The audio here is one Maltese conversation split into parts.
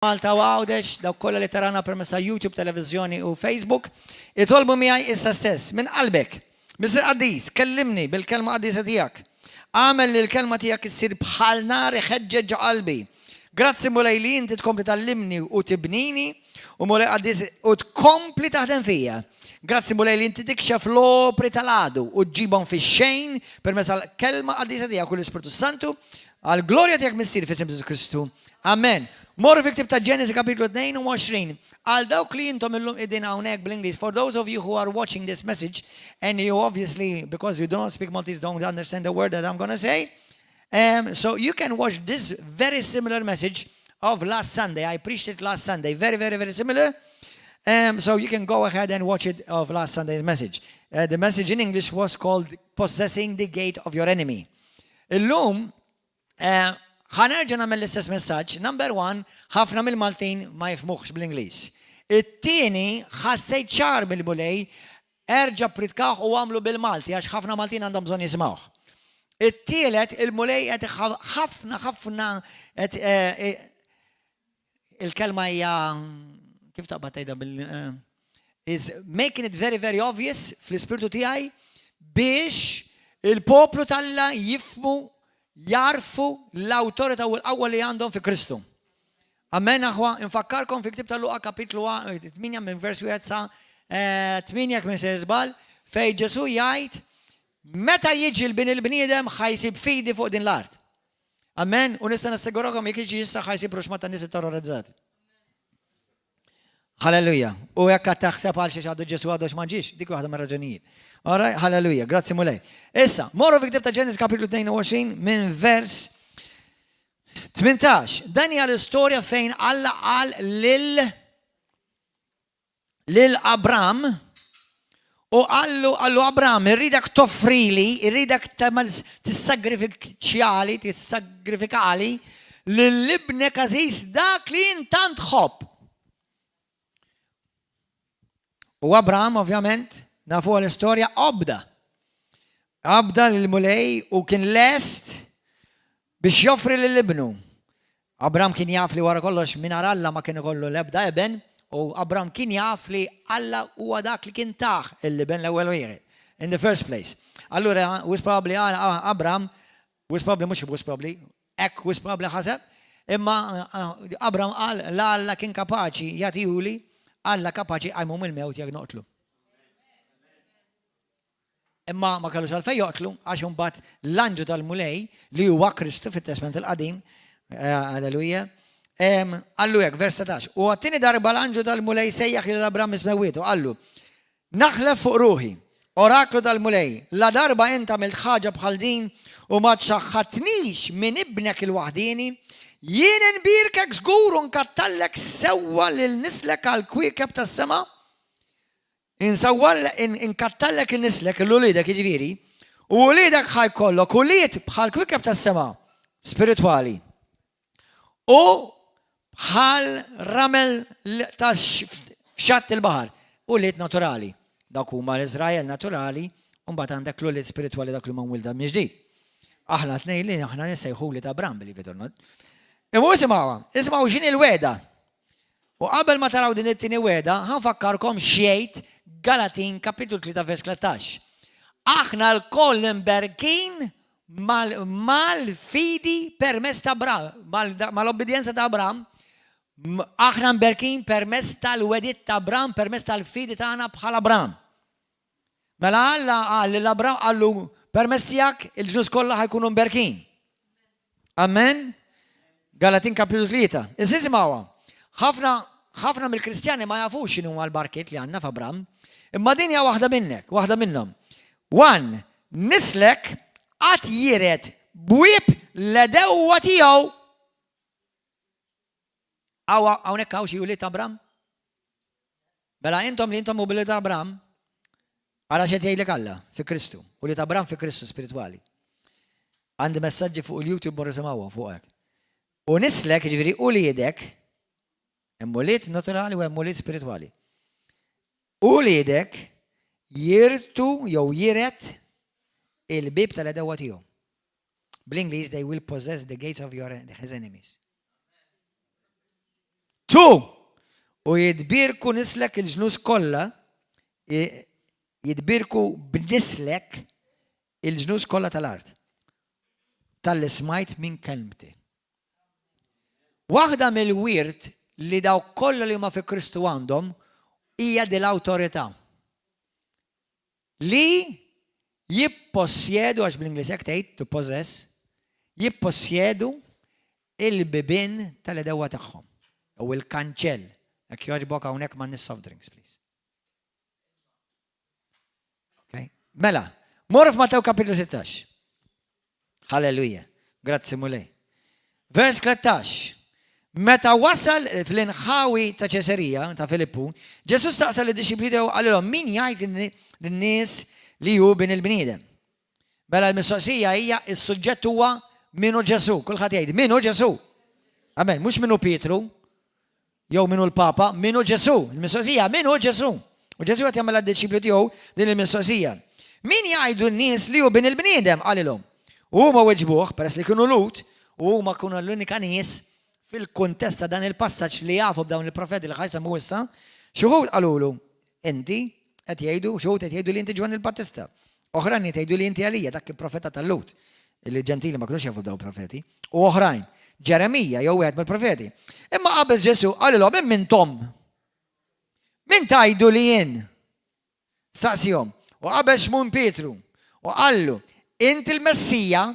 Malta u Għawdex, dawk kollha li tarana permezz ta' YouTube, televiżjoni u Facebook, itolbu miegħi issa stess, minn qalbek. Missier Qaddis, kellimni bil-kelma qaddisa tiegħek. Agħmel li l-kelma tiegħek issir bħal nar iħeġġeġ ġo qalbi. Grazzi Mulej li inti tkompli tgħallimni u tibnini u Mulej Qaddis u tkompli taħdem fija. Grazzi Mulej li inti tikxef l-opri tal-għadu u ġġibhom fix-xejn permezz tal-kelma qaddisa tiegħek u l-Ispirtu Santu. Għall-glorja tiegħek Missier f'isem Ġesù Kristu. Amen. Morru fil-ktieb ta' Ġenesi kapitlu 22. Għal dawk li intom illum qegħdin hawnhekk bl-Ingliż, for those of you who are watching this message and you obviously because you don't speak Maltese don't understand the word that I'm gonna say. So you can watch this very similar message of last Sunday. I preached it last Sunday. Very, very, very similar. So you can go ahead and watch it of last Sunday's message. The message in English was called Possessing the Gate of Your Enemy. Illum, eh, ħa nerġa' nagħmel l-istess messaġġ. Number one, ħafna mill-Maltin ma jifhmuhx bl-Ingliż. It-tieni, ħassejt ċar mill-Mulej, erġa' ppritkah u għamlu bil-Malti għax ħafna Maltin għandhom bżonn jisimgħuh. It-tielet, il-Mulej qed ħafna ħafna qed eh, eh, il-kelma hija kif taqbad tgħidha bil is making it very very obvious fl-ispirtu tiegħi biex il-poplu t'Alla jifhmu jagħrfu l-awtorità u l-qawwa li għandhom fi Kristu. Amen aħwa, infakkarkom fi ktib ta' Luqa kapitlu 8 minn vers 1 sa 8 jekk minn se żball, fej Ġesu jgħid meta jiġi l-bin il-bniedem ħa jsib fidi fuq din l-art. Amen, u nista' nassigurakom jekk jiġi issa ħa jsib ruxxmata nies terrorizzati. Halleluja. U jekk qed taħseb għal xi għadu Ġesu għadu ma ġiex, dik waħda mir-raġunijiet. Alright, halleluja, grazzi Mulej. Issa, morru fi ktib ta' Ġenesis kapitlu 22 minn vers 18. Dan hija l-istorja fejn Alla qal lil Abram u qallu Abram, irridek toffrili, irridek tissagrifiċjali, tissagrifikali lil ibnek għażiż dak li int tant tħobb. U Abram, ovvjament, nafu l-istorja, obda. Obda l-Mulej u kien lest biex joffri lil ibnu. Abram kien jaf li wara kollox mingħajr Alla ma kien ikollu l-ebda iben u Abram kien jaf li Alla huwa dak li kien tah l-iben l-ewwel wieħed. In the first place. Allura, was probably Abram, was probably mhux was probably, hekk was probably ħaseb, imma Abram qal la Alla kien kapaċi jagħtihuli, Alla kapaċi jqajmu mill-mewt jekk noqtlu. Imma ma kellux għalfejn joqtlu għax imbagħad l-anġlu tal-Mulej li huwa Kristu fit-Testament il-Qadim, alleluja, qallu hekk, vers 17. U għat-tieni darba l-anġlu tal-Mulej sejjaħ lil Abram mis-smewwiet u qallu, Naħlef fuq ruħi, oraklu tal-Mulej, la darba int għamilt ħaġa bħal din u ma ċaħħadtnix minn ibnek il-waħdieni, jien inbierkek żgur u nkattallek sewwa lil nislek għall-kwiekeb tas-sema, inkattallek 'il nislek, 'il uliedek jiġifieri, u uliedek ħa jkollok ulied bħall-kwiekeb tas-sema, spiritwali. U bħal ramel ta' f'xatt il-baħar, ulied naturali. Dawk huma l-Iżrael naturali, u mbagħad għandek l-ulied spiritwali dak li huma mwilda mill-ġdid. Aħna tnejn li aħna nissejħu wlied Abram, believe it or not. Imma isimgħuha, isimgħu x'inhi l-wegħda. U qabel ma taraw din it-tieni wegħda, ħa nfakkarkom x'jgħid Galatin kapitlu 3 vers 13. Aħna lkoll imberkin mal-fidi permezz ta' Abram, mal-obbedjenza ta' Abram, aħna mberkin permezz tal-wegħdiet ta' Abram, permezz tal-fidi tagħna bħal Abram. Mela Alla qal lil Abram qallu permezz tiegħek il-ġnus kollha ħa jkunu mberkin. Amen. Galatin kapitlu 3. Issa isimgħuha. Ħafna ħafna mill-Kristjani ma jafux x'inhu l-barkiet li għandna f'Abram. Imma din hija waħda minnek, waħda minnhom. One, nislek għad jiret bwieb l-għedewwa tiegħu. Hawnhekk hawn xi wlied Abram? Mela intom li intom ulied Abram, ara x'qed jgħidlek Alla fi Kristu, ulied Abram fi Kristu spiritwali. Għandi messaġġi fuq il-YouTube morru isimgħuhom fuq hekk. U nislek, ġifieri uliedek, hemm ulied naturali u hemm ulied spiritwali. Uliedek jirtu jew jiret il-bib tal-għedewwa tiegħu. Bl-Ingliż, they will possess the gates of your his enemies. Tu u jitbierku nislek il-ġnus kollha, jitbierku b'nislek il-ġnus kollha tal-art. Talli smajt minn kelmti. Waħda mill-wirt li dawk kollha li huma fi Kristu għandhom hija din l-awtorità. Li jippossjedu, għax bl-Ingliż hekk tgħid, to possess, jippossjedu il-bibien tal-għedewwa tagħhom. U il-kanċell. Jekk jogħġbok hawnhekk m'għandniex soft drinks, please. Okay. Mela, morru f'Mattew kapitlu 16. Halleluja. Grazzi Mulej. Vers 13. Meta wasal fl-inħawi ta' Ċesarija ta' Filippu, Ġesu staqsa lid-dixxipli tiegħu qalilhom min jgħid lin-nies li hu bin il-bniedem. Mela l-mistoqsija hija s-suġġett huwa min hu Ġesu. Kulħadd jgħid min hu Ġesu. Amen, mhux min hu Pietru, jew min hu l-Papa, min hu Ġesù? Il-mistoqsija, min hu Ġesù? U Ġesù qed jagħmel għad-dixxipli tiegħu din il-mistoqsija. Min jgħidu n-nies li hu bin il-bniedem? Qalilhom. U huma weġbuh, peress li kienu Lhud, u huma kienu l-unika nies fil-kuntest ta' dan il-passaġġ li jafu b'dawn il-profeti li ħa jsemmu issa, xi wħud qalulu, inti qed jgħidu, xi wħud qed jgħidu li inti Ġwanni l-Battista. Oħrajn qed jgħidu li inti Elija, dak kien profeta tal-Lhud, li l-Ġentili ma kinux jafu b'dawn profeti. U oħrajn, Ġeremija jew wieħed mill-profeti. Imma qabeż Ġesù qalilhom imma intom. Min tgħidu li jien? Staqsihom. U qabeż Xmun Pietru u qallu, inti l-Messija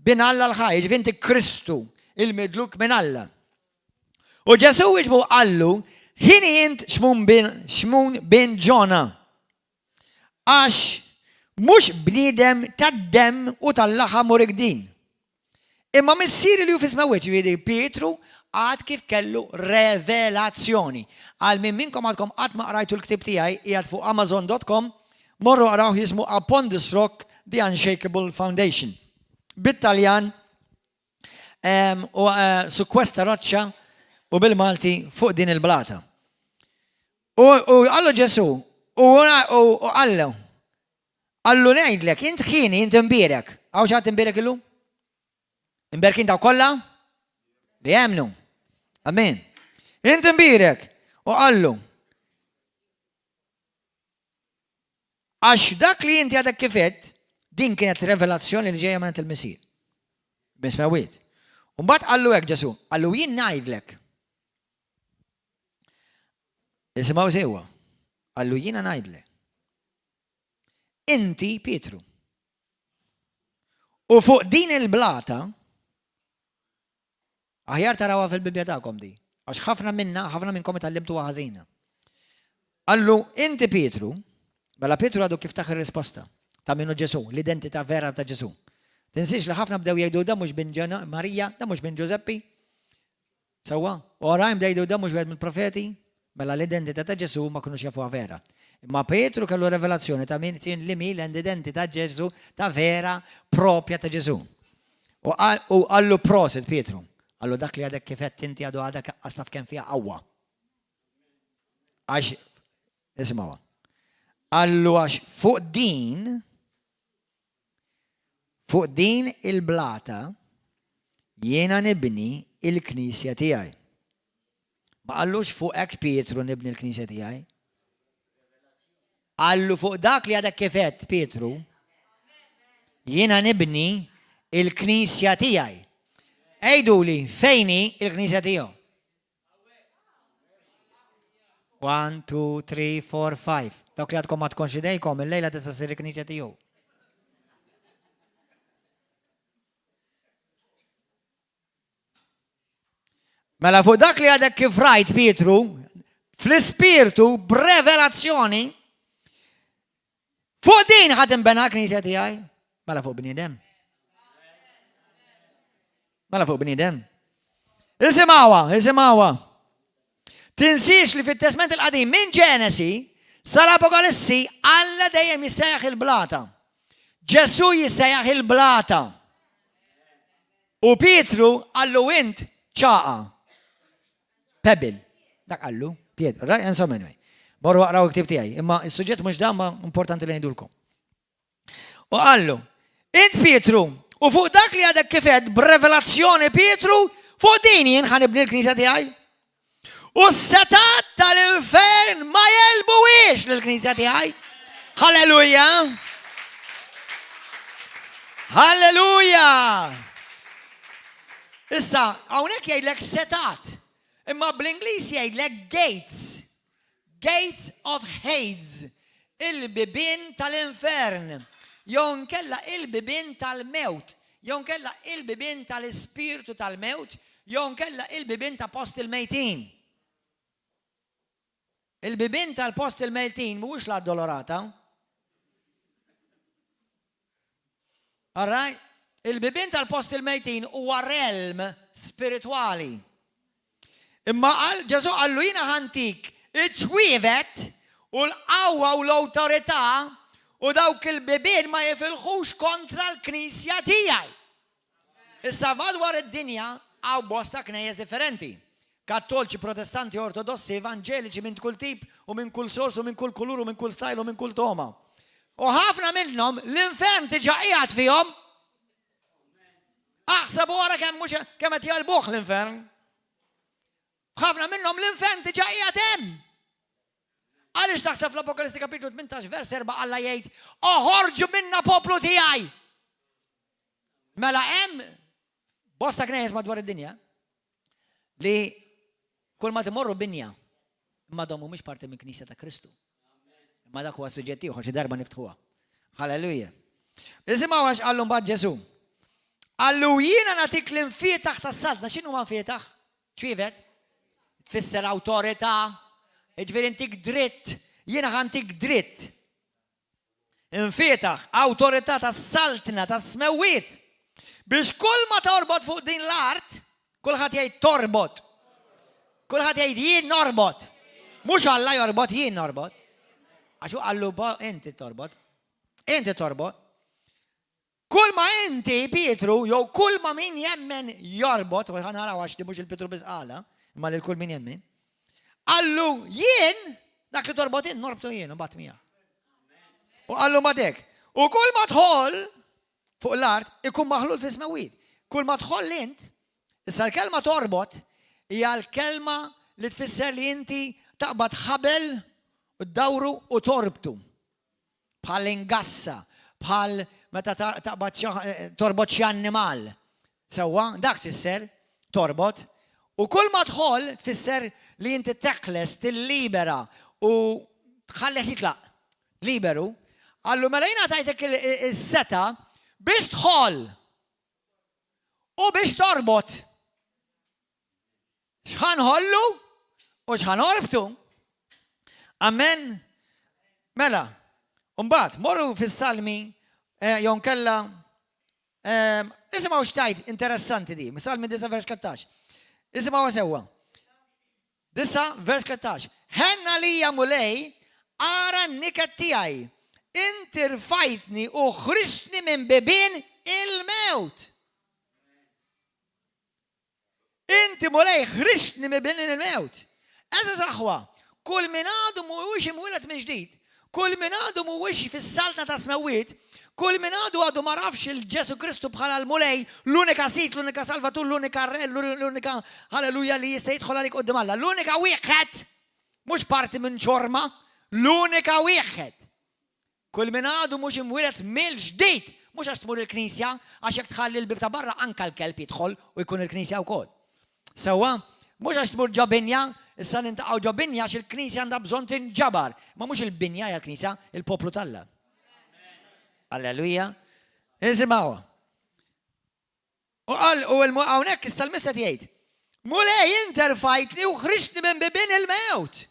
bin Alla l-ħaj, jiġifieri inti Kristu, il-midluk minn Alla. U Ġesù wieġbu qallu, ħini int Xmun bin, Xmun bin Ġona. Għax mhux bniedem tad-demm u tal-laħam u rigdin. Imma missieri li hu fis-smewwiet, jiġifieri Pietru għad kif kellu revelazzjoni. Għal min minnkom għadkom qatt ma qrajtu l-ktieb tiegħi qiegħed fuq amazon.com, morru qrawh jismu Upon this Rock, The Unshakable Foundation. Bit-Taljan u eh, su questa roccia u bil-Malti fuq din il-blata. U qallu Ġesù, u qallu, qallu ngħidlek, int ħini, int imbierek. Hawn xi ħadd imbierek illum? Imberkin daw kollha? Li jemmnu. Amen. Int imbierek. U qallu, Għax dak li inti għadek kif għedt, din kienet revelazzjoni li ġejja minn il-Missier. Bismewiet. U mbagħad qallu hekk Ġesù, qallu jien ngħidlek. Isimgħu sewwa. Qallu jiena ngħidlek. Inti Pietru. U fuq din il-blata Aħjar tarawha fil-Bibbja tagħkom di, għax ħafna minna, ħafna minnkom itgħallimtuha ħażina. Qallu, inti Pietru, mela Pietru għadu kif tah ir-risposta ta' min hu Ġesù, l-identità vera ta' Ġesù. Tinsiex li ħafna bdew jgħidu da mhux bin Marija, da mhux bin Ġużeppi. Sewwa, u oħrajn bdew jgħidu da mhux wieħed mill-profeti. Mela l-identità ta' Ġesù ma kinux jafuha vera. Imma Pietru kellu revelazzjoni ta' min kien li mi l-identità Ġesù ta' vera propja ta' Ġesù. U qallu prosit Pietru. Qallu dak li għadek kif għedt inti għadu għadek laqqas taf kemm fiha qawwa. Għax, isimgħuha. Qallu għax fuq din, fuq din il-blata jiena nibni il-knisja tiegħi. Ma qallux fuqek Pietru nibni l-knisja tiegħi. Qallu fuq dak li għadek kif għedt Pietru, jiena nibni il-knisja tiegħi. Għiduli fejn hi il-knisja tiegħu? 1, 2, 3, 4, 5. Dawk li għadkom ma tkunx idejkom, il-lejla tista' ssir il-knisja tiegħu. Mela fuq dak li għadek kif rajt Pietru, fl-ispirtu b'revelazzjoni, fuq din ħad inbena l-knisja tiegħi. Mela fuq bniedem. Mela fuq bniedem. Isimgħuha, isimgħuha. Tinsiex li fit-Testment il-Qadim minn Ġenesi sal-Apokalissi Alla dejjem jissejjaħ il-blata. Ġesù jissejjaħ il-blata. U Pietru qallu int ċaqa. Pebble. Dak qallu, Pietru. Right? Insomma, anyway. Morru aqraw il-ktib tiegħi. Imma is-suġġett mhux dan ma importanti li ngħidulkom. U qallu, int Pietru, u fuq dak li għadek kif għedt b'revelazzjoni Pietru, fuq din jien ħa nibni l-knisja tiegħi. U s-setgħat tal-infern ma jegħlbuhiex lill-Knisja tiegħi. Halleluja! Halleluja! Issa, hawnhekk jgħidlek setgħat, imma bl-Ingliż jgħidlek gates. Gates of Hades, il-bibien tal-infern, jew nkella il-bibien tal-mewt, jew nkella il-bibien tal-ispirtu tal-mewt, jew nkella il-bibien ta' post il-mejtin. Il-bibien tal-post il-mejtin mhuwiex l-Addolorata. All right? Il-bibien tal-post il-mejtin huwa realm spiritwali. Imma qal Ġesù qallu jiena ħantik iċ-ċwievet u l-qawwa u l-awtorità u dawk il-bibien ma jifilħux kontra l-knisja tiegħi. Issa madwar id-dinja hawn bosta knejjes differenti. Kattolċi, Protestanti, Ortodossi, Evanġeliċi minn kull tip u minn kull sors u minn kull kulur u minn kull style u minn kull togħma. U ħafna minnhom l-infern diġà qiegħed fihom. Aħseb u ara kemm mhux kemm qed jgħelbuh l-infern. Ħafna minnhom l-infern diġà qiegħed hemm. Għaliex taħseb fl-Apokalissi kapitlu 18 vers 4 Alla jgħid, "Oħorġu minna poplu tiegħi!" Mela hemm bosta knejjes madwar id-dinja li kull ma timorru binja imma dawn mhumiex parti minn Knisja ta' Kristu. Imma dak huwa suġġett ieħor xi darba niftħuha. Halleluja. Isimgħu għax qallu mbagħad Ġesù. Qallu jiena nagħtik l-infietaħ tas-saltna. X'inhu ma nfietaħ? Ċwievet? Tfisser awtorità, jiġifieri intik dritt, jiena ħantik dritt. Infietaħ, awtorità tas-saltna tas-smewwiet. Biex kull ma torbot fuq din l-art, kulħadd jgħid torbot. Kulħadd jgħid jien norbot. Mhux Alla jorbot, jien norbot. Għax hu qallu inti torbot. Inti torbot. Kull ma inti, Pietru, jew kull ma min jemmen jorbot, u naraw għax mhux il-Pietru biss qala, imma lil kull min jemmen, qallu jien dak li torbot int norbtu jien u mbagħad miegħek. U qallu mbagħad hekk. U kull ma tħoll fuq l-art ikun maħlul fi smewwiet. Kull ma tħoll int, issa l-kelma torbot hija l-kelma li tfisser li inti taqbad ħabel u ddawru u torbtu. Bħal ingassa, bħal meta taqbad torbot xi annimal. Sewwa, dak tfisser torbot. U kull ma tħoll tfisser li inti teħles, tillibera u tħallih jitlaq liberu. Qallu mela jiena tajtek is-setgħa biex tħoll u biex torbot. X'ħa nħollu u x'ħa norbtu. Amen. Mela, mbagħad morru fis-Salmi eh, jew kella eh, isimgħu x'tajt interessanti di, Salmi 9 vers 13. Isimgħu sewwa. 9 vers 13. Ħenna lija Mulej, ara n-niket tiegħi. Inti rfajtni u ħriġtni minn bibien il-mewt. Inti Mulej ħriġtni minn bibien il-mewt. Għeżież aħwa, kull min għadu mhuwiex imwieled minn ġdid, kull min għadu mhuwiex fis-saltna tas-smewwiet, kull min għadu għadu m'għarafx 'il Ġesù Kristu bħala l-Mulej, l-unika Sid, l-unika Salvatur, l-unika Re, l-unika Halleluja li jista' jidħol għalik quddiem Alla, l-unika wieħed, mhux parti minn ċorma, l-unika wieħed. Kull min għadu mhux imwieled mill-ġdid, mhux għax tmur il-knisja, għax jekk tħalli l-bieb ta' barra anke l-kelb jidħol u jkun il-knisja wkoll. Sewwa? Mhux għax tmur ġo binja, issa nintaqgħu ġo binja għax il-knisja għandha bżonn tinġabar. Ma mhux il-binja hija l-knisja, il-poplu t'Alla. Alleluja. Isimgħu. U qal u hawnhekk is-salmista jgħid, Mulej int erfajtni u ħriġtni minn bibien il-mewt.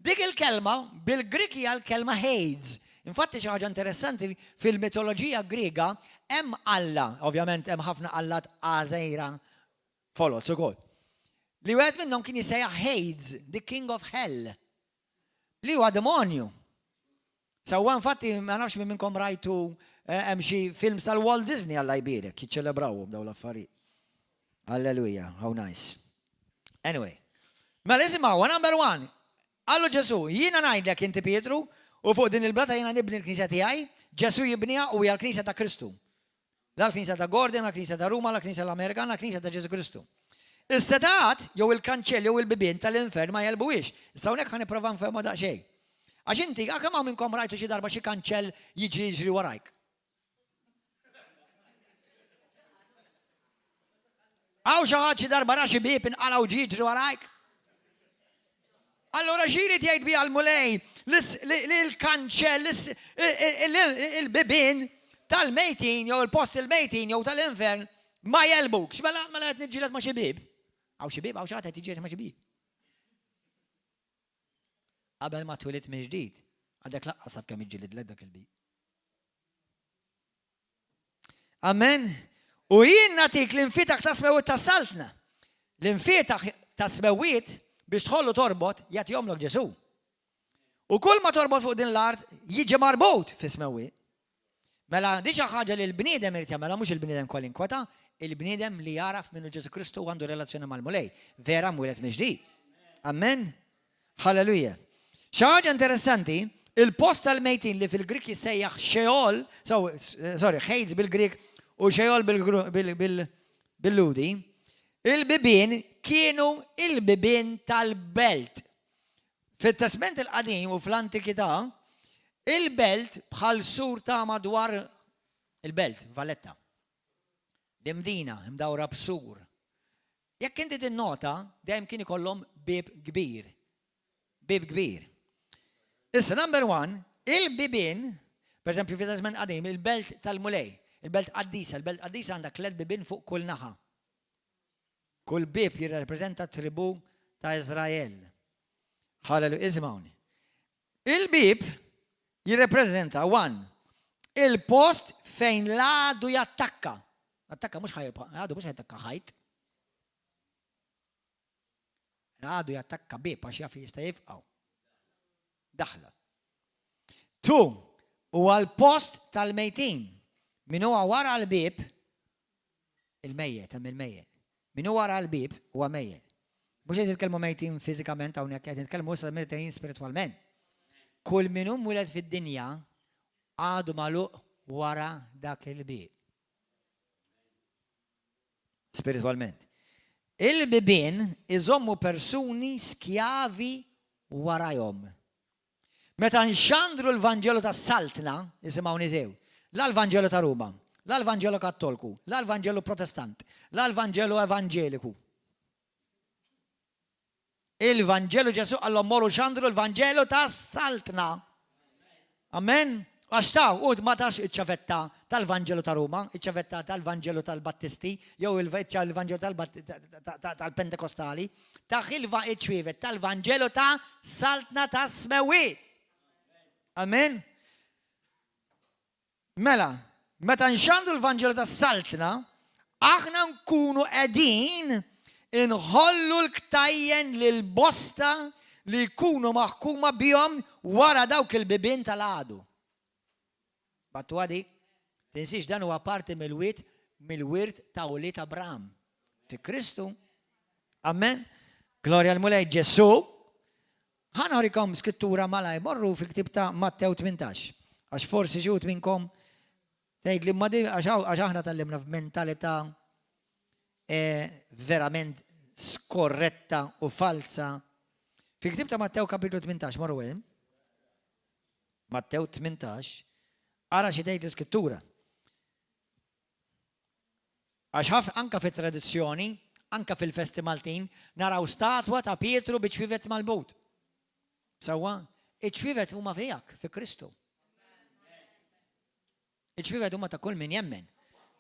Dik il-kelma bil-Grik hija l-kelma Hades. Infatti xi ħaġa interessanti fil-mitoloġija Griega hemm Alla, ovvjament hemm ħafna allat għażejra foloz ukoll. Li wieħed minnhom kien jissejjaħ Hades, the king of hell. Li huwa demonju. Sewwa infatti ma nafx min minnkom rajtu eh, hemm xi films tal-Walt Disney Alla jbierek, jiċċelebrawhom dawn l-affarijiet. Alleluja, how nice. Anyway, mela isimgħu, number one, qallu Ġesu, jiena ngħidlek inti Pietru, u fuq din il-blata jiena nibni l-knisja tiegħi, Ġesu jibniha u hija l-knisja ta' Kristu. La l-knisja ta' Gordon, la l-knisja ta' Ruma, la l-knisja l-Amerikana, la l-knisja ta' Ġesu Kristu. Is-setgħat jew il-kanċell jew il-bibien tal-infern ma jegħlbuhiex. Issa hawnhekk ħa nipprova nfehmha daqsxejn. Għax inti, kemm hawn minnkom rajtu xi darba xi kanċell jiġri jiġri warajk? Hawn xi ħadd xi darba ra xi bieb inqala' u ġie jiġri warajk? Allura xi jrid jgħid biha l-Mulej li l-kanċell, il-bibien tal-mejtin jew il-post il-mejtin jew tal-infern ma jegħlbukx. Mela mela qed niġġieled ma' xi bieb. Hawn xi bieb, hawn xi ħadd qed jiġġieled ma' xi bieb. Qabel ma twilidt mill-ġdid, għadek laqqas taf kemm iġġilidlek dak il-bieb. Amen. U jien nagħtik l-infitaħ ta' smewwiet tas-saltna. L-infitaħ ta' smewwiet biex tħollu torbot jagħtihomlok Ġesù. U kull ma torbot fuq din l-art jiġi marbut fi smewwiet. Mela di xi ħaġa li l-bniedem irid jagħmilha mhux il-bniedem kwalinkwa ta' il-bniedem li jagħraf minnu Ġesù Kristu u għandu relazzjoni mal-Mulej. Vera mwieled mill-ġdid. Amen. Hallelujah. Xi ħaġa interessanti, il-post tal-mejtin li fil-Grik jissejjaħ Sheol, so, sorry, Hades bil-Grik u Sheol bil-Lhudi, il-bibien kienu il-bibien tal-belt. Fit-Testment il-Qadim u fl-Antikità, il-belt bħal sur ta' madwar il-belt, Valletta. L-imdina imdawra b'sur. Jekk inti tinnota, dejjem kien ikollhom bieb kbir. Bieb kbir. Issa, number one, il-bibien, per eżempju, fi żmien qadim, il-belt tal-Mulej, il-belt qaddisa, il-belt qaddisa għandha tlet bibien fuq kull naħa. Kull bieb jirrappreżenta tribu ta' Iżrael. Ħalelu, isimgħuni. Il-bieb jirrepreżenta one, il-post fejn l-għadu jattakka. Attakka mhux għadu mhux jattakka ħajt. L-għadu jattakka bieb għax jaf jista' jifqgħu. Daħla. Tu, huwa l-post tal-mejtin. Min huwa wara l-bieb Il-mejjet, hemm il-mejjet. Min hu wara l-bieb huwa mejjet. Mhux qed nitkellmu mejtin fiżikament hawnhekk, qed nitkellmu issa mejtin spiritwalment. Kull min hu mwieled fid-dinja għadu magħluq wara dak il-bieb. Spiritwalment. Il-bibien iżommu persuni skjavi warajhom. Meta nxandru l-Vanġelu tas-Saltna, isimgħuni sew, la l-Vanġelu ta' Ruma, la l-Vanġelu Kattolku, la l-Vanġelu Protestant, la l-Vanġelu Evanġeliku. Il-Vanġelu Ġesù qallhom morru xandru l-Vanġelu tas-Saltna. Amen. Għax ta' u ma tax iċ-ċavetta tal-Vanġelu ta' Ruma, iċ-ċavetta tal-Vanġelu tal-Battisti, jew il-Vanġelu tal-Pentekostali, tah iċ-ċwievet tal-Vanġelu ta' Saltna tas-Smewwiet. Amen. Mela, meta nxandru l-Vanġelu tas-Saltna, aħna nkunu qegħdin inħollu l-ktajjen lil bosta li jkunu maħkuma bihom wara dawk il-bibien tal-għadu. Battuha dik? Tinsiex dan huwa parti mill-wied mill-wirt ta' ulied Abraham. Fi Kristu. Amen. Glorja l-Mulej Ġesu. Ħa nurikom skrittura malajr, morru fil-ktieb ta' Mattew 18. Għax forsi xi wħud minnkom tgħid li ma għax aħna tgħallimna f'mentalità eh, verament skorretta u falsa. Fil-ktieb ta' Mattew kapitlu 18, morru hemm. Mattew 18, ara xi tgħid l-iskrittura. Għax ħafna anke fit-tradizzjoni, anke fil-festi Maltin, naraw statwa ta' Pietru bi ċwievet mal-but. Sewwa, iċ-ċwievet huma fijak, fi Kristu. Iċ-ċwievet huma ta' kull min jemmen.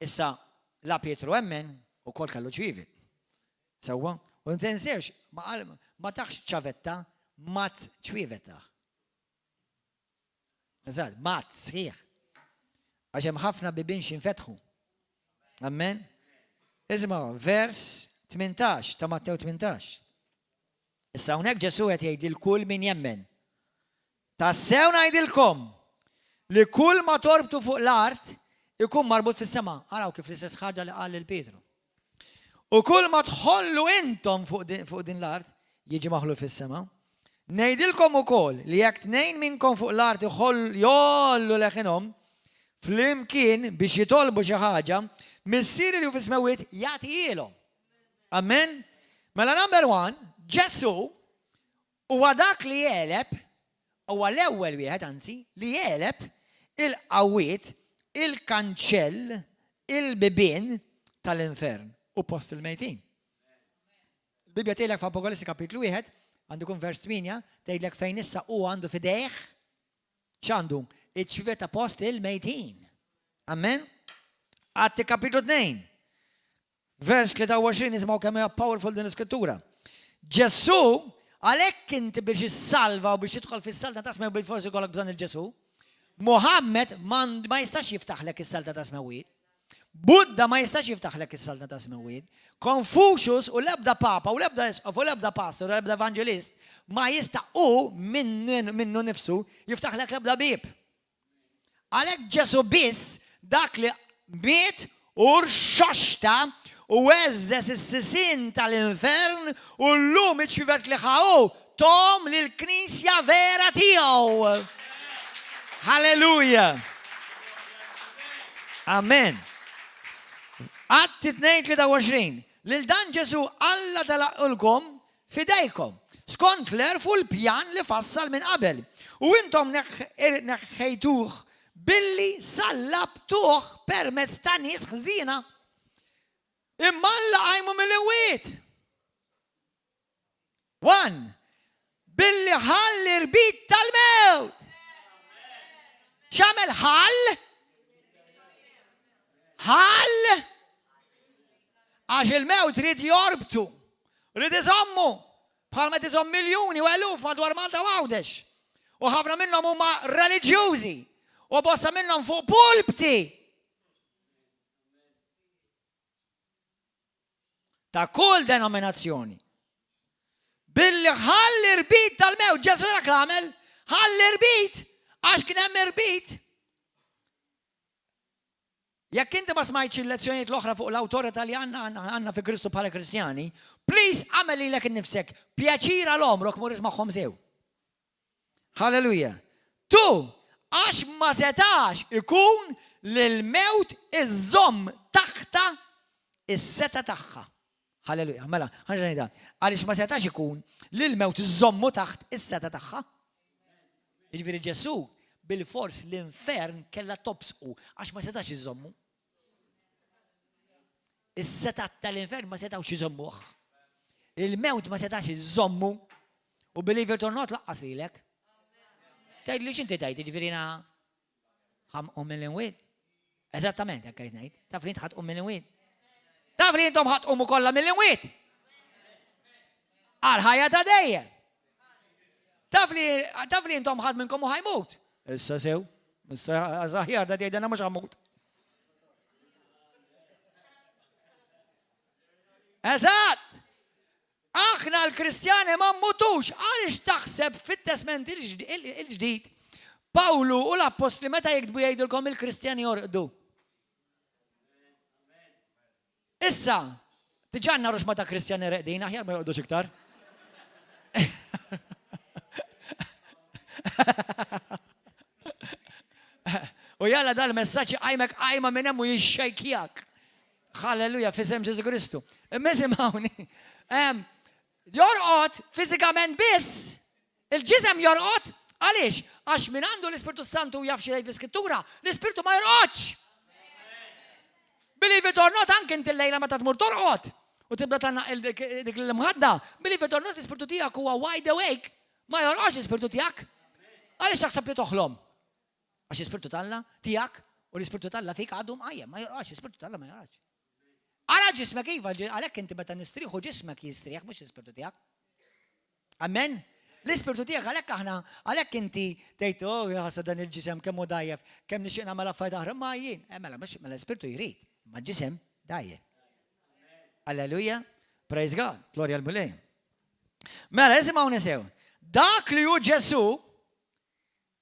Issa, la Pietru emmen, ukoll kellu ċwievet. Sewwa, u tinsewx, ma taħx ċavetta, mazz ċwievet taħ. Eżatt, mazz sħiħ. Għax hemm ħafna bibien x'infetħu. Amen. Isimgħu, vers 18 ta' Mattew 18. Issa hawnhekk Ġesù qed jgħid lil kull min jemmen. Tassew ngħidilkom li kull ma torbtu fuq l-art ikun marbut fis-sema. Araw kif l-istess ħaġa li qal lil Pietru. U kull ma tħollu intom fuq din l-art jiġi maħlul fis-sema. Ngħidilkom ukoll li jekk tnejn minnkom fuq l-art jgħollu leħinhom flimkien biex jitolbu xi ħaġa, Missieri li hu fis-smewwiet jagħtihielhom. Amen. Mela number one, Ġesù huwa dak li għeleb, huwa l-ewwel wieħed anzi, li għeleb il-qawwiet, il-kanċell, il-bibien tal-infern u post il-mejtin. Il-Bibbja tgħidlek f'Apokalissi kapitlu 1, għandu jkun vers 8, tgħidlek fejn issa hu għandu f'idejh x'għandu? Iċ-ċwievet ta' post il-mejtin. Amen? Atti kapitlu 2. Vers 23 nisimgħu kemm hija powerful din l-iskrittura. Ġesù għalhekk inti biex issalva u biex tidħol fis-saltna ta' smew bil-forsi jkollok bżonn il-Ġesù. Muhammad ma jistax jiftaħlek is-saltna ta' smewwiet. Buddha ma jistax jiftaħlek is-saltna ta' smewwiet. Confucius u l-ebda papa u l-ebda isqof u l-ebda pastor u l-ebda evanġelist ma jista' hu minnu nifsu jiftaħlek l-ebda bieb. Għalhekk Ġesù biss dak li miet u rxoxta u għeżżeż is-sisien tal-infern u llum iċ-ċwievet li ħa hu thom lill-Knisja vera tiegħu. Halleluja! Amen. Atti 2:23. Lil dan Ġesù Alla telaqulkom f'idejkom, skont l-għerf u l-pjan li fassal minn qabel. U intom neħħejtuh billi sallabtuh permezz ta' nies ħżiena. Imma Alla qajmu mill-imwiet. One, billi ħall l-irbit tal-mewt. X'għamel ħall? Ħall? Għax il-mewt ried jorbtu, ried iżommu, bħalma tiżomm miljuni u eluf madwar Malta u Għawdex. U ħafna minnhom huma reliġjużi u bosta minnhom fuq pulpti. Ta' kull denominazzjoni. Billi ħall l-irbit tal-mewt, Ġesù dak l-għamel, ħall l-irbit, għax kien hemm irbit. Jekk inti ma smajtx il-lezzjonijiet l-oħra fuq l-awtorità li għandna għandna fi Kristu bħala Kristjani, please għamel lilek innifsek pjaċir għal għomrok mur ismagħhom sew. Halleluja. Tu, għax ma setax ikun li l-mewt iżżomm taħtha is-setgħa tagħha. Halleluja. Mela, ħa ngħidha. Għaliex ma setax ikun li l-mewt iżżommu taħt is-setgħa tagħha. Jiġifieri Ġesù bilfors l-infern kellha tobsqu għax ma setax iżommu. Is-setgħat tal-infern ma setgħux iżommuh. Il-mewt ma setax iżommu. U believe it or not laqqas lilek. Tgħid li x'inti tgħid, jiġifieri jiena ħamqu mill-inwiet. Eżattament, hekk qed ngħid. Taf li int ħatqum mill-inwiet. Taf li intom ħatqumu kollha mill-inwiet. Għal ħajja ta' dejjem. Taf li taf li intom ħadd minnkom u ħajmut. Issa sew, issa aħjar da tgħidilna mhux ħammut. Eżatt! Aħna l-Kristjani ma mmutux. Għaliex taħseb fit-Testment il-Ġdid Pawlu u l-Appostli meta jiktbu jgħidulkom il-Kristjani jorqdu? Issa, diġà għandna ruxma ta' Kristjani reqdin, aħjar ma jorqdux iktar. U jalla dal-messaġġ iqajmek qajma minn hemm u jixxejkjak. Halleluja, f'isem Ġesu Kristu. Imma isimgħuni. Jorqod fiżikament biss. Il-ġisem jorqod għaliex? Għax min għandu l-Ispirtu Santu jaf xi jgħid l-Iskrittura, l-Ispirtu ma jorqodx. Believe it or not, anke inti l-lejla meta tmur torqod u tibda tgħannaq dik l-imħadda, believe it or not, l-ispirtu tiegħek huwa wide awake, ma jorqodx l-ispirtu tiegħek. Għaliex taħseb li toħlom? Għax l-Ispirtu t'Alla tiegħek u l-Ispirtu t'Alla fik għadu mqajjem, ma jorqodx, l-Ispirtu t'Alla ma jorqodx. Ara ġismek iva, għalhekk inti meta nistrieħu ġismek jistrieħ mhux l-ispirtu tiegħek. Amen. L-ispirtu tiegħek għalhekk aħna għalhekk inti tgħid oh ħassa dan il-ġisem kemm hu dajjef, kemm nixtieq nagħmel affarijiet oħra ma jien. Eh, mela mhux mela l-ispirtu jrid, ma ġisem dajjef. Alleluja, praise God, glorja l-Mulej. Mela, isimgħu nisew. Dak li hu Ġesu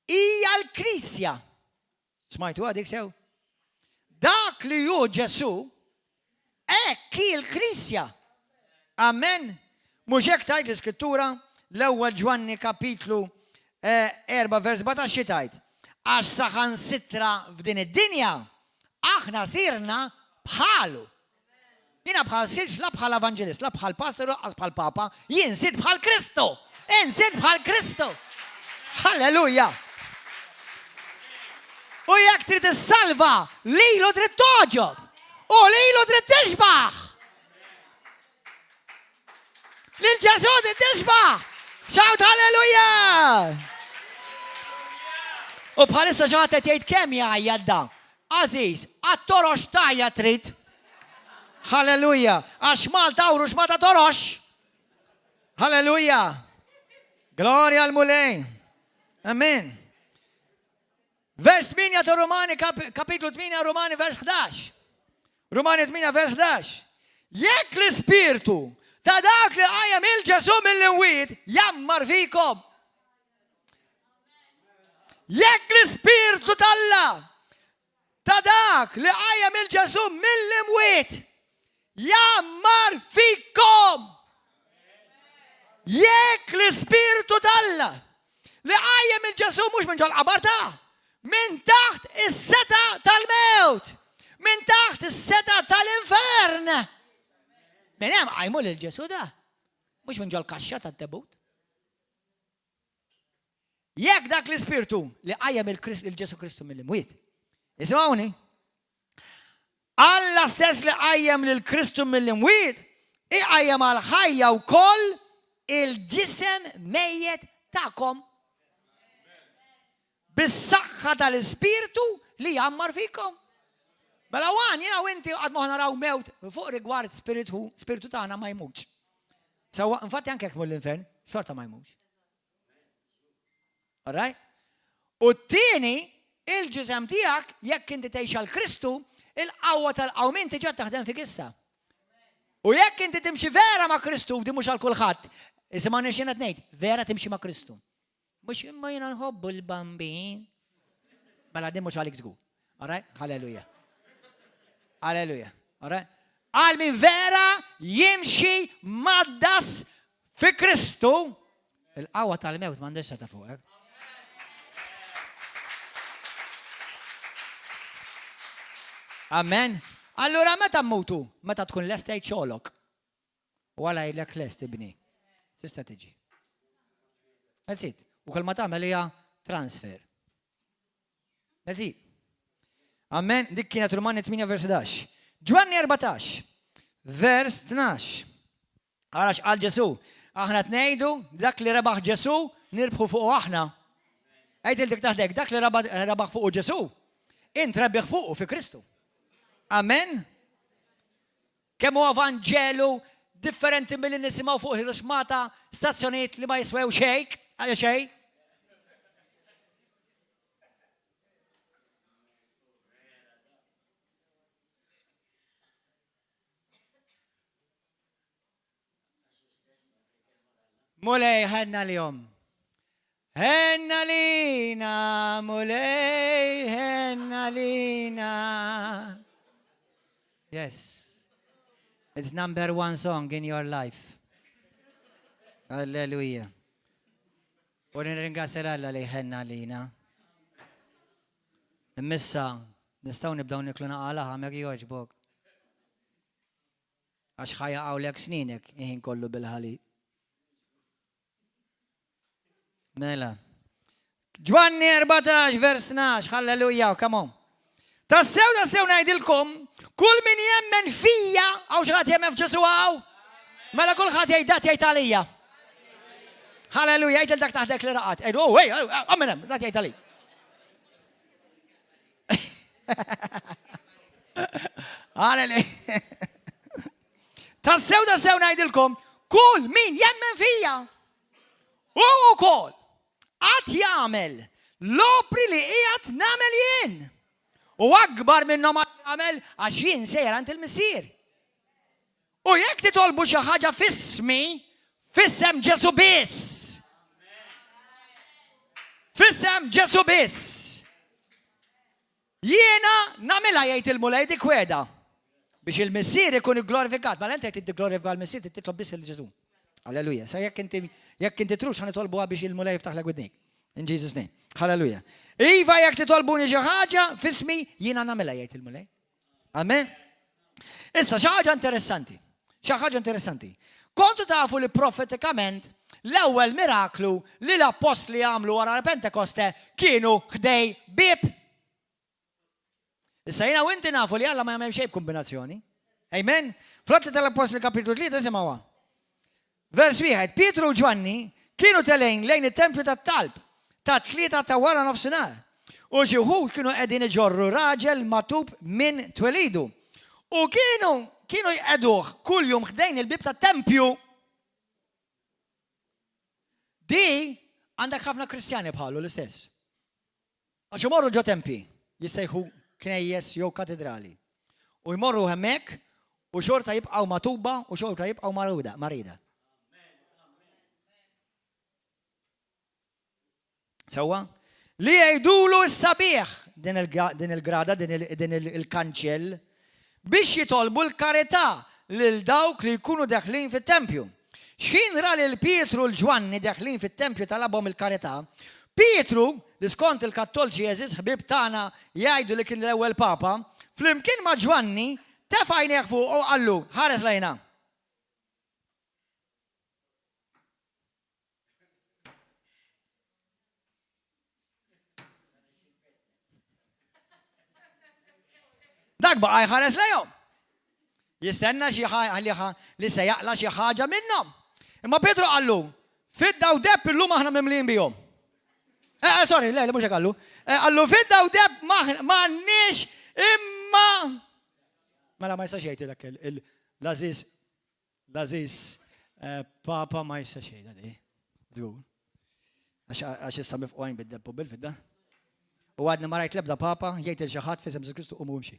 Hija l-Knisja. Smajtuha dik sew? Dak li hu Ġesù, hekk hi l-Knisja. Amen. Mhux hekk tgħid l-Iskrittura, l-ewwel Ġwanni kapitlu 4 eh, vers 17 xi tgħid? Għax saħansitra f'din id-dinja aħna sirna bħalu. Jiena bħal sirtx la bħal evanġelist, la bħal pastor, lanqas bħal papa, jien sirt bħal Kristu! Jien sirt bħal Kristu! Halleluja! U jekk trid issalva, lilu trid togħġob! U lilu trid tixbaħ! Lil Ġesù trid tixbaħ! Shout halleluja! U bħalissa xi ħadd qed jgħid kemm jgħajjat da. Għażiż, għat-torox tgħajjat trid. Halleluja! Għax Malta hawn ruxmata torox. Halleluja! Glorja l-Mulej. Amen. Vers 8 ta' Rumani, kapitlu 8 Rumani, vers 11. Rumani 8, vers 11. Jekk l-Ispirtu ta' dak li qajjem il-Ġesu mill-imwiet jammar fikom. Jekk l-Ispirtu t'Alla ta' dak li qajjem il-Ġesu mill-imwiet jammar fikom. Jekk l-Ispirtu t'Alla li qajjem il-Ġesu mhux minn ġol-qabar ta' minn taħt is-seta tal-mewt, minn taħt is-seta tal-infern. Minn hemm qajmu lil Ġesu da, mhux minn ġol-kaxxa tat-tebut. Jekk dak l-Ispirtu li qajjem il-Ġesu Kristu mill-imwiet, isimgħuni, Alla stess li qajjem lil Kristu mill-imwiet, iqajjem għal ħajja wkoll il-ġisem mejjet tagħkom. Bis-saħħa tal-Ispirtu li jgħammar fikom. Mela wan, jiena u inti qatt ma naraw mewt fuq rigward spiritu, spiritu tagħna ma jmutx. Sewwa, infatti anke jekk tmur l-infern, xorta ma jmutx. All right? U t-tieni, il-ġisem tiegħek, jekk inti tgħix għal Kristu, il-qawwa tal-qawmien diġà taħdem fik issa. U jekk inti timxi vera ma' Kristu, di mhux għal kulħadd, isimgħuni x'jiena ngħid, vera timxi ma' Kristu. Mhux imma jiena nħobbu l-bambin. Mela din mhux għalik żgur. All right? Halleluja. Halleluja. All right? Għal min vera jimxi maddas fi Kristu, il-qawwa tal-mewt m'għandhiex seta' fuqek. Amen. Allura meta mmutu? Meta tkun lest tgħid xogħlok. U għala jgħidlek lest ibni. Tista' tiġi. That's it. U kull ma tagħmel hija transfer. That's it. Amen. Dik kienet Rumani 8 vers 11. Ġwanni 14 vers 12. Ara x'qal Ġesu. Aħna tnejdu dak li rebaħ Ġesu nirbħu fuq aħna. Għid il dik taħdek, dak li rebaħ fuq Ġesu, int rebbieħ fuqu fi Kristu. Amen. Kemm huwa vanġelu differenti milli nisimgħu fuq il-ruxmata stazzjonijiet li ma jiswew xejn, għal xejn. Mulej ħenna lihom. Ħenna lina, Mulej ħenna lina. Yes. It's number one song in your life. Alleluia. U nirringrazzja l-Alla li ħenna lina. Immissa, nistgħu nibdew niklu naqala ħamek jogħġbok. Għax ħa jaqgħulek snienek il-ħin kollu bil-ħalib. Mela. Ġwanni 14 vers 12, halleluja, come on. Tassew tassew ngħidilkom, kull min jemmen fija, hawn xi ħadd jemmen f'Ġesu hawn? Mela kulħadd jgħid dat jgħid għalija. Halleluja, jgħid dak taħdek li raqat. Għidu, oh, hey, amen, dat jgħid għalik. Għaleli. Tassew tassew ngħidilkom, kull min jemmen fija, u wkoll għad jagħmel l-opri li qiegħed nagħmel jien. U akbar minnhom għad jagħmel għax jien sejjer għand il-Missier. U jekk titolbu xi ħaġa f'ismi, f'isem Ġesu biss. F'isem Ġesu biss. Jiena nagħmilha jgħid il-Mulej dik wegħda. Biex il-Missier ikun igglorifikat. Mela inti qed tigglorifika l-Missier titlob biss il Ġesu. Alleluja. Sa jekk inti jekk inti trux ħa nitolbuha biex il-Mulej jiftaħlek widnik. In Jesus name. Halleluja. Iva jekk titolbuni xi ħaġa f'ismi jiena nagħmilha jgħid il-Mulej. Amen. Issa, xi ħaġa interessanti. Xi ħaġa interessanti. Kontu tafu li profetikament l-ewwel miraklu li l-appostli għamlu wara l-Pentekoste kienu ħdej bieb. Issa jiena u inti nafu li Alla ma jagħmel xejn b'kombinazzjoni. Amen? Fl-Atti tal-Appostli kapitlu 3 simgħuha. Vers wieħed, Pietru u Ġwanni kienu telgħin lejn it-tempju tat-talb tat-tlieta ta' wara nofsinhar. U xi wħud kienu qegħdin iġorru raġel magħtub minn twelidu. U kienu kienu jqegħduh kuljum ħdejn il-bieb tat-tempju. Di għandek ħafna Kristjani bħalu l-istess. Għax imorru ġo tempji, jissejħu knejjes jew katidrali, u jmorru hemmhekk u xorta jibqgħu magħtuba u xorta jibqgħu marida. Sewwa? Li jgħidulu s-sabiħ din il-grada, din il-kanċell, biex jitolbu l-karità lil dawk li jkunu deħlin fit-tempju. Xħin ra lil Pietru u 'l Ġwanni deħlin fit-tempju talabhom il-karità, Pietru, li skont il-Kattolċi għeżież ħbieb tagħna jgħidu li kien l-ewwel Papa, flimkien ma' Ġwanni, tefa' għajnejh fuqu u qallu, Ħares lejna. Dak baqa' jħares lejhom. Jistenna xi li se jaqla xi ħaġa minnhom. Imma Pietru qallu, fidda u deb illum aħna mimlijin bihom. Eh, eh sorry, le, mhux qallu. Eh, qallu fidda u deb m'għandniex imma Mela ma jistax jgħid dak l-aziz L-għażiż Papa ma jistax jgħidha di. Żgur. Għax issa mifqugħin bid-deb u bil-fidda. U għadni ma rajt l-ebda Papa jgħid il xi ħadd f'isem Ġesù Kristu qumu imxi.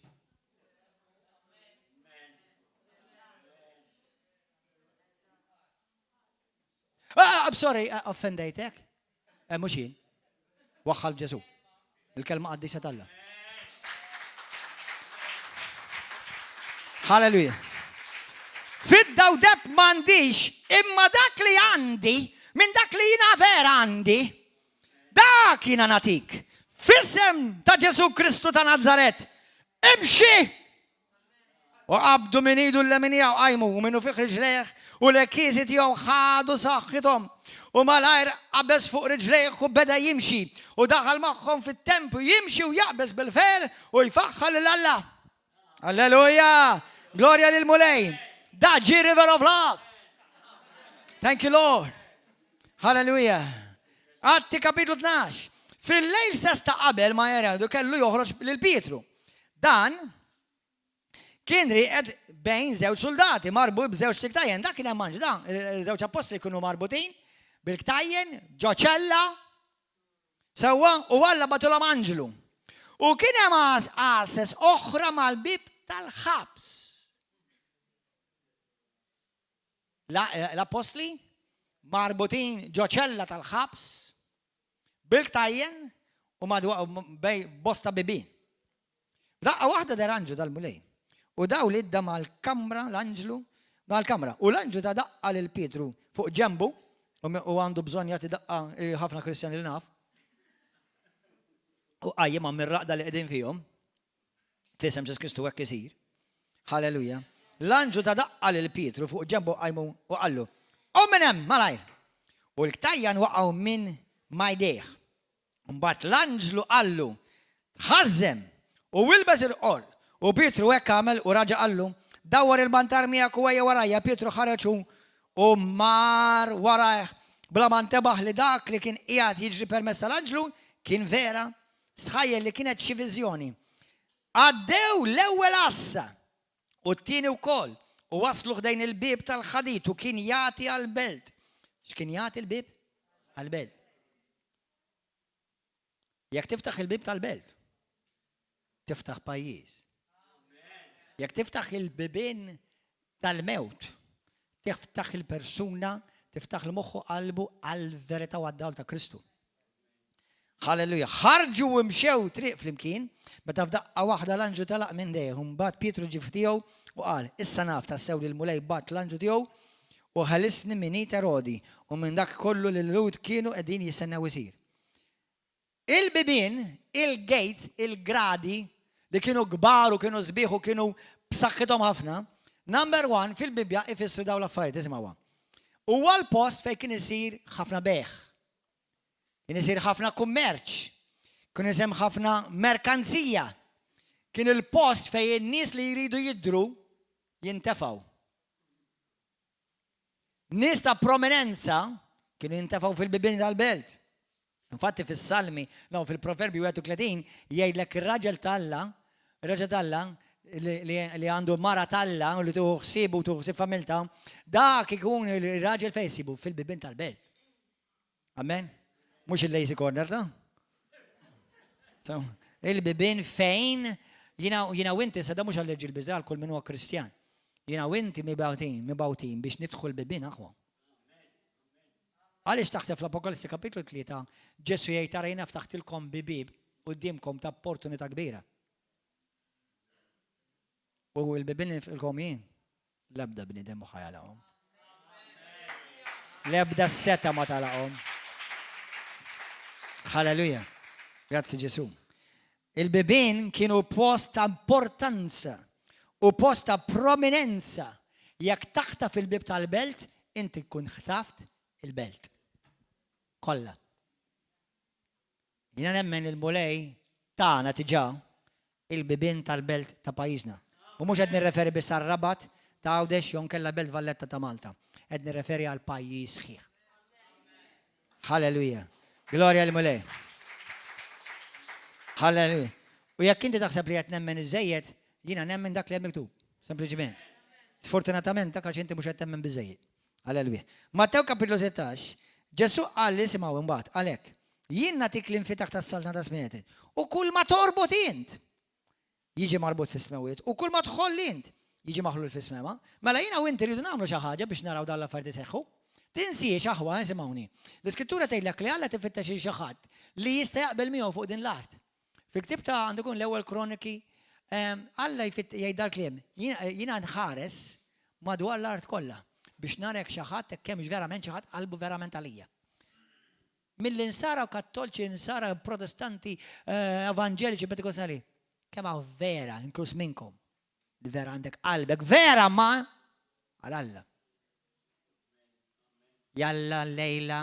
Ah, I'm sorry, eh, offendejtek. Eh, mhux jien. Waħħal Ġesù. Il-kelma qaddisa t'Alla. Halleluja. Fidda u deb m'għandix, imma dak li għandi, minn dak li jina vera għandi, dak jina natik. F'isem ta' Ġesù Kristu ta' Nazaret, imxi! U qabdu minn idu l-leminija u qajmu, u minnufih riġlejh u l-għekkiesi tiegħu ħadu saħħithom. U malajr qabeż fuq riġlejh u beda jimxi, u daħal magħhom fit-tempju jimxi u jaqbeż bil-ferħ u jfaħħar lil Alla. Alleluja! Glorja lill-Mulej! Da ġie River of Love! Thank you, Lord. Hallelujah. Atti kapitlu 12. Fil-lejl stess ta' qabel ma Erodu kellu joħroġ lil Pietru. Dan Kien rieqed bejn żewġ suldati marbut b'żewġ tiktajjen. Dak kien hemm anġlu, da, żewġ appostli kienu marbutin bil-ktajjen ġo ċella sewwa u Alla bagħtulhom anġlu. U kien hemm għases oħra mal-bib tal-ħabs. L-appostli marbutin ġo ċella tal-ħabs bil-ktajjen u madwar bej bosta bibien. F'daqqa waħda deher anġlu tal-Mulej, u dawl idda mal-kamra l-anġlu mal-kamra, u l-anġlu ta daqqa lil Pietru fuq ġenbu, u għandu bżonn jagħti daqqa ħafna Kristjani li naf, u qajjimhom mir-raqda li qegħdin fihom, f'isem Ġesù Kristu hekk isir. Halleluja. L-anġlu ta daqqa lil Pietru fuq ġenbu qajmu u qallu, Qum minn hemm, malajr! U l-ktajjan waqgħu minn ma' jdejh. Mbagħad l-anġlu qallu, Tħażżem u ilbes il-qorr. U Pietru hekk għamel u raġa' qallu, Dawwar il-mantar miegħek u ejja warajja. Pietru ħareġ hu u mar warajh, bla ma ntebaħ li dak li kien qiegħed jiġri permezz tal-anġlu kien vera, stħajjel li kienet xi viżjoni. Għaddew l-ewwel għassa u t-tieni wkoll, u waslu ħdejn il-bieb tal-ħadid u kien jagħti għall-belt. X'kien jagħti l-bieb? Għall-belt. Jekk tiftaħ il-bieb tal-belt, tiftaħ pajjiż. Jekk tiftaħ il-bibien tal-mewt, tiftaħ il-persuna, tiftaħ l-moħħu qalbu għal-verità u għad-dawl ta' Kristu. Halleluja. Ħarġu u mxew triq flimkien, meta f'daqqa waħda l-anġlu telaq minn dejhom. Mbagħad Pietru ġie f'tiegħu u qal, Issa naf tassew li l-Mulej bagħat l-anġlu tiegħu u ħelisni minn id Erodi u minn dak kollu li l-Lhud kienu qegħdin jistennew isir. Il-bibien, il-gates, il-gradi li kienu kbar u kienu sbieħ u kienu b'saħħithom ħafna. Number one, fil-Bibbja ifissru dawn l-affarijiet, isimgħuha. Huwa l-post fejn kien isir ħafna bejgħ. Kien isir ħafna kummerċ. Kien isem ħafna merkanzija. Kien il-post fejn in-nies li jridu jidhru jintefgħu. Nies ta' prominenza kienu jintefgħu fil-bibien tal-belt. Infatti fis-Salmi, no, fil-Proverbju 31 jgħidlek ir-raġel t'Alla, ir-raġel t'Alla li għandu mara t'Alla u li tieħu ħsiebu u tieħu ħsieb familta, dak ikun ir-raġel fejn jsibu fil-bibien tal-belt. Amen. Mhux il-lazy corner ta' il-bibien fejn jiena u inti sada mhux għall-irġiel biżgħar għal kull min huwa Kristjan. Jiena u inti mibgħutin, mibgħutin biex niftħu l-bibien aħwa. Għaliex taħseb fl-Apokalissi kapitlu 3 Ġesu jgħid ara jiena ftaħtilkom bibieb quddiemkom ta' opportunità kbira. U l-bibien li niftilkom jien, l-ebda bniedem mhu ħa jagħlaqhom. L-ebda seta ma tagħlaqhom. Halleluja. Grazzi Ġesu. Il-bibien kienu post ta' importanza u post ta' prominenza. Jekk taħtaf il-bib tal-belt, inti tkun ħtaft il-belt. Kollha. Jiena nemmen il-Mulej tagħna diġà il-bibien tal-belt ta' pajjiżna. U mhux qed nirreferi biss għar-Rabat ta' Għawdex jew nkella Belt Valletta ta' Malta. Qed nirreferi għal pajjiż sħiħ. Halleluja. Glorja l-Mulej. Halleluja. U jekk inti taħseb li qed nemmen iżejjed, jiena nemmen dak li hemm miktub. Sempliċiment. Sfortunatament dak għax inti mhux qed temmen biżejjed. Halleluja. Mattew kapitlu 16, Ġesu qal li simgħu imbagħad għalhekk. Jien nagħtik l-infitaħ tas-saltna ta' smietin. U kull ma torbot int jiġi marbut fis-smewwiet u kull ma tħoll int jiġi maħlul fis-smema. Mela jiena u inti rridu nagħmlu xi ħaġa biex naraw dan l-affarijiet iseħħu. Tinsiex aħwa, isimgħuni. L-Iskrittura tgħidlek li Alla tifittex lil xi ħadd li jista' jaqbel miegħu fuq din l-art. Fil-ktieb ta' għandu jkun l-ewwel Kroniki, Alla jgħid dal-kliem, jiena nħares madwar l-art kollha biex nara jekk xi ħadd hekk hemmx verament xi ħadd qalbu verament għalija. Mill-insara kattolċi, insara protestanti, evanġeliċi, pentekostali, kemm hawn vera, inkluż minnkom, li vera għandek qalbek vera ma għal Alla. Jalla lejla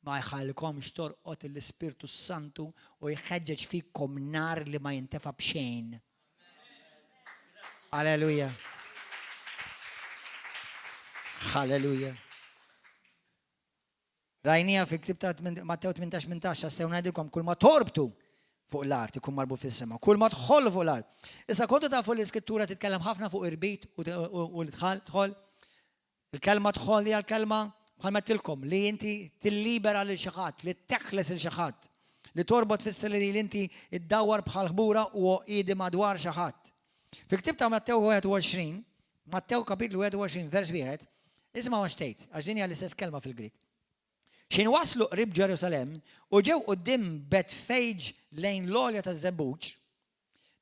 ma jħallkomx torqod l-Ispirtu Santu u jħeġġeġ fikom nar li ma jintefa b'xejn. Alleluja. Halleluja. Rajnieha fil-ktieb ta' Mattew 18:18, tassew ngħidilkom kull ma torbtu fuq l-art ikun marbut fis-sema, kull ma tħollu fuq l-art. Issa kontu tafu li l-iskrittura titkellem ħafna fuq irbit u l-tħall, tħoll. Il-kelma tħoll hija l-kelma bħal mettilkom li inti tillibera lil xi ħadd, li teħles lil xi ħadd, li torbot fisser li inti iddawwar bħal ħbura u għoqiedi madwar xi ħadd. Fil-ktieb ta' Mattew 21, Mattew kapitlu 21 vers 1, isimgħu għax tgħid, għax din hija l-istess kelma fil-Grieg. X'ħin waslu qrib Ġerusalemm u ġew quddiem Betfage lejn l-għolja taż-Żebbuġ,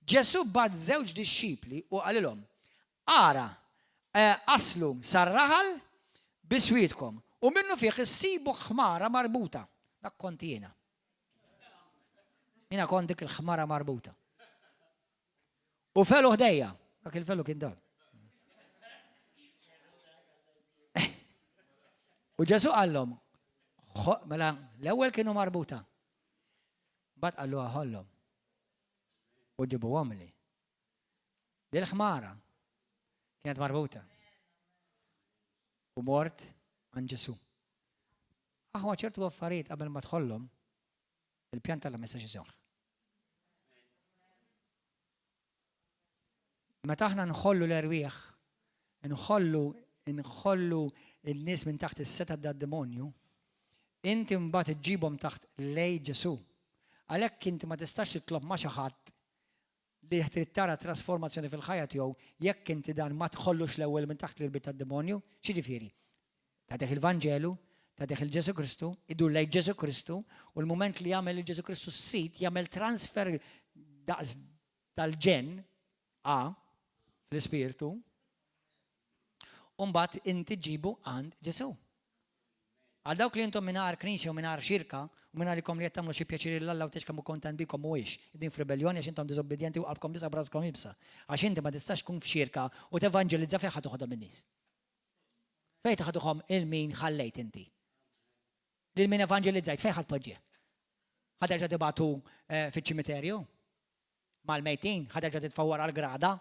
Ġesù bagħat żewġ dixxipli u qalilhom, Ara, aslu sar-raħal biswitkom, u minnufih issibu ħmara marbuta. Dak kont jiena. Jiena kont dik il-ħmara marbuta. U felu ħdejja. Dak il-felu kien dak. U Ġesu qallhom, mela l-ewwel kienu marbuta. Bad qallu ħollhom. U ġibu li. Dil-ħmara kienet marbuta. U mort għand Ġesu. Aħwa ċertu affarijiet qabel ma tħollhom, il-pjan tal ma jistax iseħħ. Meta aħna nħollu l-erwieħ, nħollu nħollu n-nies minn taħt is-setgħa tad-demonju, inti mbagħad iġġibhom taħt lej Ġesù. Għalhekk inti ma tistax titlob ma' xi ħadd li trid tara trasformazzjoni fil-ħajja tiegħu jekk inti dan ma tħollux l-ewwel minn taħt l-irbit tad-demonju. X'jiġifieri? Tagħtih il-Vanġelu, tagħtih il Ġesù Kristu, idur lejn Ġesù Kristu, u l-mument li jagħmel il Ġesù Kristu s-sid, jagħmel transfer daqs tal-ġenn A fl-ispirtu, u mbagħad inti ġibu għand Ġesù. Għal dawk li intom mingħajr knisja u mingħajr xirka u mingħajr ikom li qed tagħmlu xi pjaċir lil Alla u tgħidx kemm hu kontent bikom mhuwiex. Qegħdin f'ribelljoni għax intom diżobbidjenti u qalbkom iebsa u raskom iebsa. Għax inti ma tistax tkun f'xirka u tevanġelizza fejn ħa toħodhom in-nies. Fejn taħduhom 'il min ħallejt inti? Lil min evanġelizzajt fejn ħa tpoġġih? Ħa terġa' tibgħatu fiċ-ċimiterju? Mal-mejtin? Ħa terġa' titfgħu wara l-grada?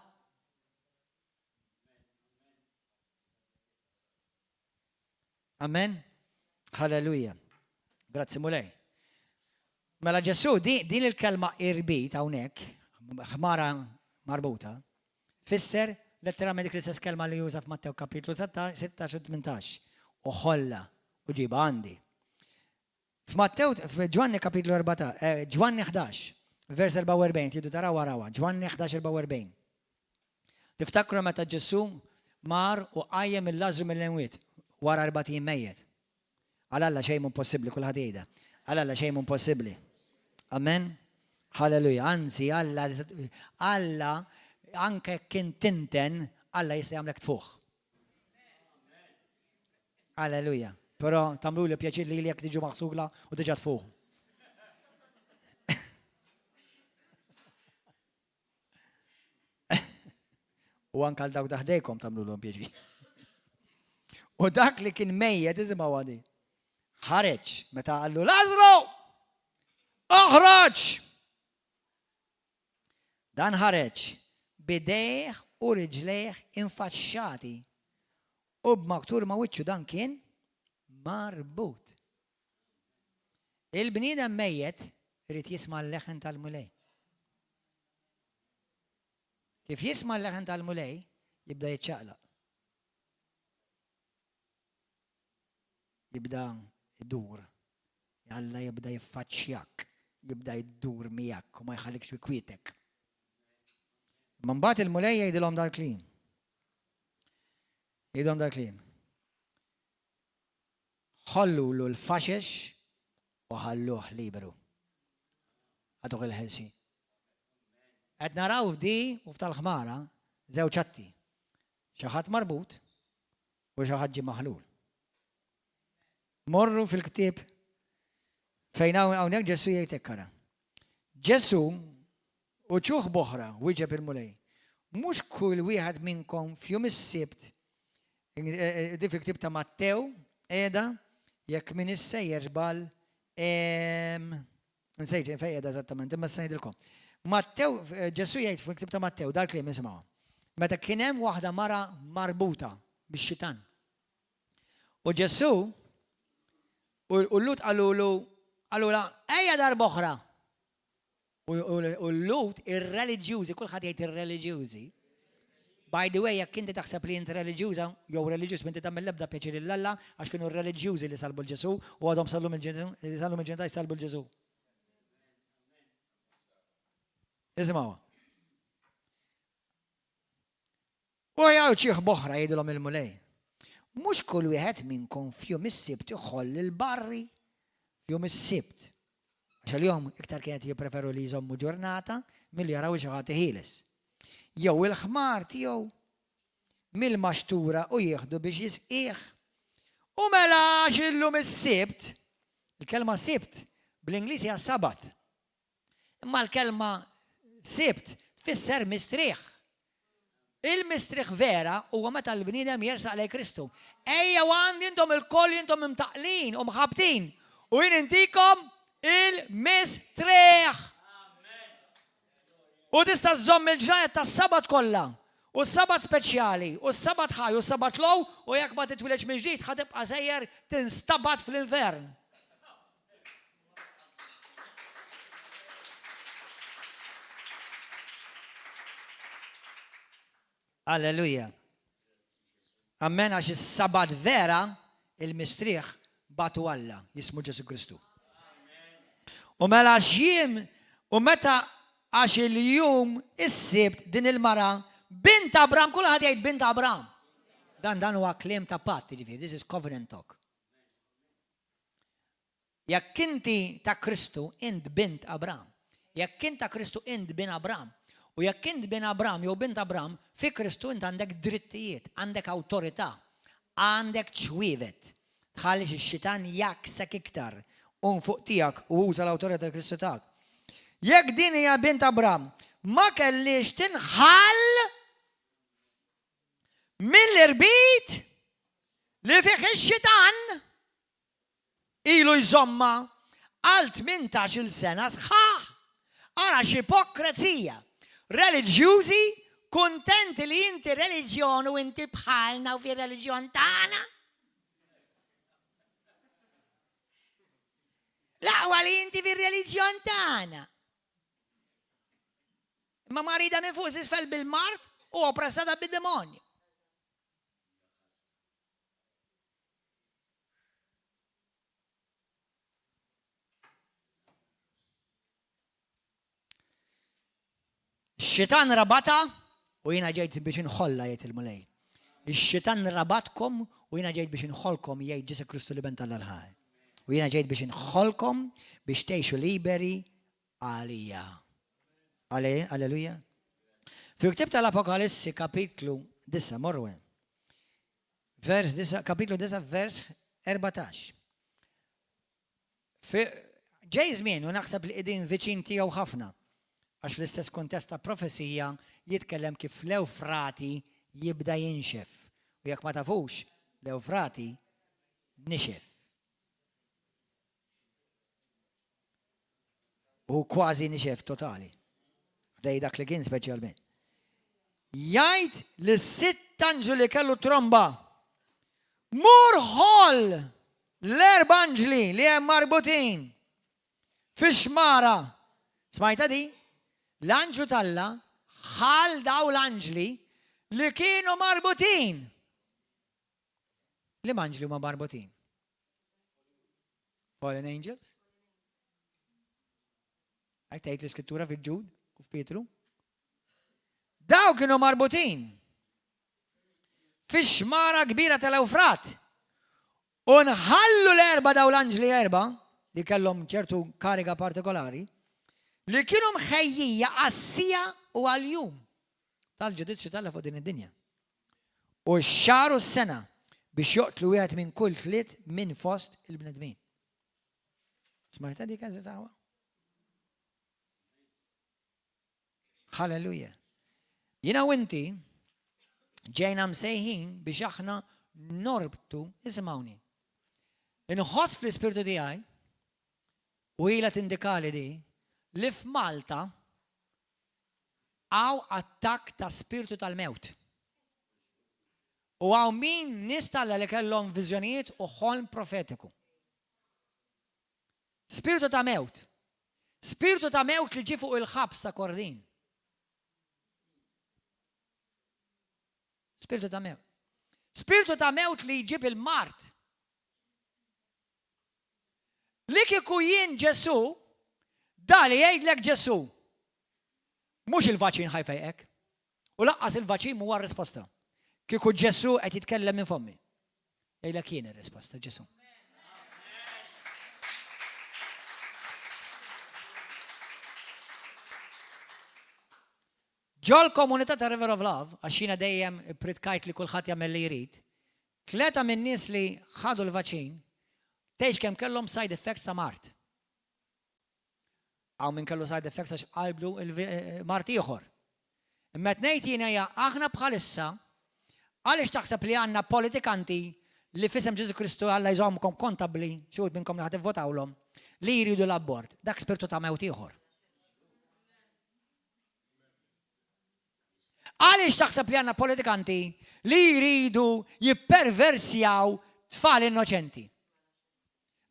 Amen? Halleluja. Grazzi Mulej. Mela Ġesu, din il-kelma irbit hawnhekk, ħmara marbuta, tfisser letteralment dik l-istess kelma li juża f'Mattew kapitlu 16 u 18. U ħolla u ġiba għandi. F'Mattew, f'Ġwanni kapitlu 14, eh, Ġwanni 11, vers 44, tridu taraw arawha, Ġwanni 11, 44. Tiftakru meta Ġesù mar u qajjem il-Lażru mill-imwiet wara erbat ijiem mejjet. Għal Alla xejn mhu impossibbli, kulħadd jgħidha. Għal Alla xejn mhu impossibbli. Amen. Halleluja. Anzi, Alla, Alla anke kien tinten, Alla jista' jagħmlek tfuħ. Alleluja. Però tagħmluli pjaċir li jekk tiġu maħsula u diġà tfuħu. U anke għal dawk daħdejkom tagħmlulhom pjaċir. U dak li kien mejjet isimgħu għadi. Ħareġ meta qallu Lażru! Oħroġ! Dan ħareġ b'idejh u riġlejh infaxxati u b'maktur ma' wiċċu dan kien marbut. Il-bniedem mejjet irid jisma' l-leħen tal-Mulej. Kif jisma' l-leħen tal-Mulej, jibda jiċċaqlaq. Jibda jdur. Alla jibda jiffaċċjak, jibda jdur miegħek u ma jħallikx bi kwietek. Imma mbagħad il-Mulej jgħidilhom dal-kliem. Jgħidilhom dal-kliem. Ħollulu l-faxex u ħalluh liberu. Għatuh il-ħelsin. Qed naraw f'di u f'tal-ħmara żewġ atti. Xi ħadd marbut u xi ħadd ġie maħlul. Morru fil-ktieb fejn hawnhekk Ġesù jgħid hekk ara. Ġesù u ċuħ b'oħra wieġeb il-Mulej. Mhux kull wieħed minnkom f'jum is-Sibt eh, eh, di fil-ktieb ta' Mattew qiegħda jekk min issejjer żball Nsejt fejn qiegħda eżattament, imma se ngħidilkom. Mattew, eh, Ġesù jgħid fil-ktieb ta' Mattew, dal-kliem isimgħu. Meta kien hemm waħda mara marbuta bix-xitan. U Ġesù u l-Lut qalulu qalula ejja darb'oħra. U l-Lut ir-reliġjużi, kulħadd jgħid ir-reliġjużi. By the way, jekk inti taħseb li int reliġjuża jew reliġjuż m'inti tagħmel l-ebda pjaċir lil Alla għax kienu r-reliġjużi li salbu l-Ġesù u għadhom sallum il-ġentaj salbu l-Ġesù. Isimgħu. U jgħu ċieħ boħra jgħidilhom il-Mulej. Mhux kull wieħed minnkom f'jum is-Sibt iħoll il-barri f'jum is-Sibt. Għax għalihom iktar kienet jippreferu li jżommu ġurnata milli jaraw xi ħadd iħieles. Jew il-ħmar tiegħu mill-maxtura u jieħdu biex jisqih. U mela għax illum is-Sibt, il-kelma Sibt bl-Ingliż hija Sabbath. Imma l-kelma Sibt tfisser mistrieħ. Il-mistrieħ vera huwa meta l-bniedem jersaq lejn Kristu. Ejjew għandi intom ilkoll intom imtaqqlin u mħabbtin, u jien intikom il-mistrieħ. U tista' żżomm il-ġranet tas-Sabat kollha, u s-Sabat speċjali, u s-Sabat ħaj, u s-Sabat low, u jekk ma titwilidx mill-ġdid ħa tibqa' sejjer tinstabat fl-infern. Alleluja. Amen għax is-sabat vera il-mistrieħ batu Alla jismu Ġesu Kristu. U mela x'jiem u meta għax il-jum is-sibt din il-mara bint Abram, kulħadd jgħid bint Abram. Dan dan huwa kliem ta' patt, jiġifieri, this is covenant talk. Jekk inti ta' Kristu, int bint Abram. Jekk int ta' Kristu, int bin Abram. U jekk int bin Abram jew bint Abram, fi Kristu int għandek drittijiet, għandek awtorità, għandek ċwievet. Tħallix ix-xitan jgħakksek iktar. Qum fuq tiegħek u uża l-awtorità ta' Kristu tagħek. Jekk din hija bint Abram, ma kellhiex tinħall mill-irbit li fih ix-xitan ilu jżommha għal 18-il sena sħaħ. Ara x'ipokrezija! Reliġjużi kuntenti li inti reliġjon u inti bħalna u fir-reliġjon tagħna. L-aqwa li inti fir-reliġjon tagħna. Imma marida minn fuq s'isfel bil-mard u oppressata bid-demonju. Ix-xitan rabatha u jiena ġejt biex inħollha jgħid il-Mulej. Ix-xitan rabatkom u jiena ġejt biex inħollkom jgħid Ġesù Kristu l-Iben t'Alla l-ħaj. U jiena ġejt biex inħollkom biex tgħixu liberi għalija. Alleluja. Fil-ktib tal-Apokalissi kapitlu 9 morru hemm. Vers 9, kapitlu 9 vers 14. Ġej żmien u naħseb li qegħdin viċin tiegħu ħafna, għax fl-istess kuntest ta' profezija jitkellem kif l-Ewfrati jibda jinxef. U jekk ma tafux, l-Ewfrati nixef. U kważi nixef totali. Ħdej dak li kien speċjalment. Jgħid lis-sitt anġlu li kellu tromba, Mur ħoll l-erba' anġli li hemm marbutin fix-xmara. Smajtha di? L-anġlu t'Alla ħall daw l-anġli li kienu marbutin. Liema anġli huma marbutin? Fallen angels? Għaj tgħid l-iskrittura fil-Ġud u f'Pietru. Daw kienu marbutin fix-xmara kbira tal-Ewfrat. U nħallu l-erba daw l-anġli erba li kellhom ċertu kariga partikolari li kienu mħejjija għas-sija u għal-jum tal-ġudizzju t'Alla fuq din id-dinja. U x-xahar u s-sena biex joqtlu wieħed minn kull tliet minn fost il-bnedmin. Smajta dik għażiż aħwa? Halleluja. Jiena u inti ġejna msejħin biex aħna norbtu, isimgħuni. Inħoss fl-ispirtu tiegħi u ilha tindikali di li f'Malta hawn attakk ta' spirtu tal-mewt. U hawn min nies t'Alla li kellhom viżjonijiet u ħolm profetiku. Spirtu ta' mewt. Spirtu ta' mewt li ġie fuq il-ħabs ta' Kordin. Spirtu ta' mewt. Spirtu ta' mewt li jġib il-mard. Li kieku jien Ġesù, da li jgħidlek Ġesù, mhux il-vaċin ħa jfejqek. U laqqas il-vaċin mhuwa r-risposta. Kieku Ġesù qed jitkellem minn fommi. Jgħidlek jien ir-risposta Ġesù. Ġol komunità ta' River of Love, għax jiena dejjem ippritkajt li kulħadd jagħmel li jrid, Tleta min-nies li ħadu l-vaċin tgħidx kemm kellhom side effects ta' mard. Hawn min kellu side effects għax qalblu mard ieħor. Imma qed ngħid jiena hija aħna bħalissa għaliex taħseb li għandna politikanti li f'isem Ġesù Kristu Alla jżommkom kontabbli, xi wħud minnkom li ħa tivvotawlhom, li jridu l-abort. Dak spirtu ta' mewt ieħor. Għaliex taħseb li għandna politikanti li jridu jipperversjaw tfal innoċenti?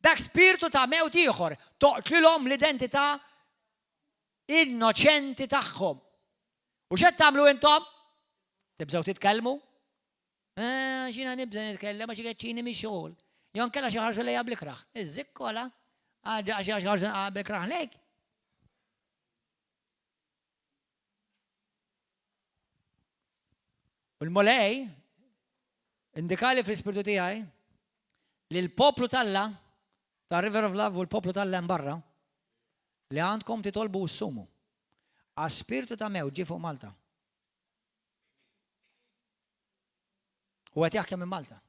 Dak spirtu ta' mewt ieħor, toqtlilhom l-identità innoċenti tagħhom. U x'qed tagħmlu intom? Tibżgħu titkellmu? Eh, xina nibża' nitkellem għax ikeċċini mix-xogħol. Jew inkella xi ħarsu lejja bl-ikrah. Iż-żikkola, għax ħarsu bl-ikrah lejk. U l-Mulej indikali fl-ispirtu tiegħi li l-poplu t'Alla ta' River of Love u l-poplu t'Alla hemm barra li għandkom titolbu u ssumu. Għax spirtu ta' mewt ġie fuq Malta. U qed jaħkem minn Malta.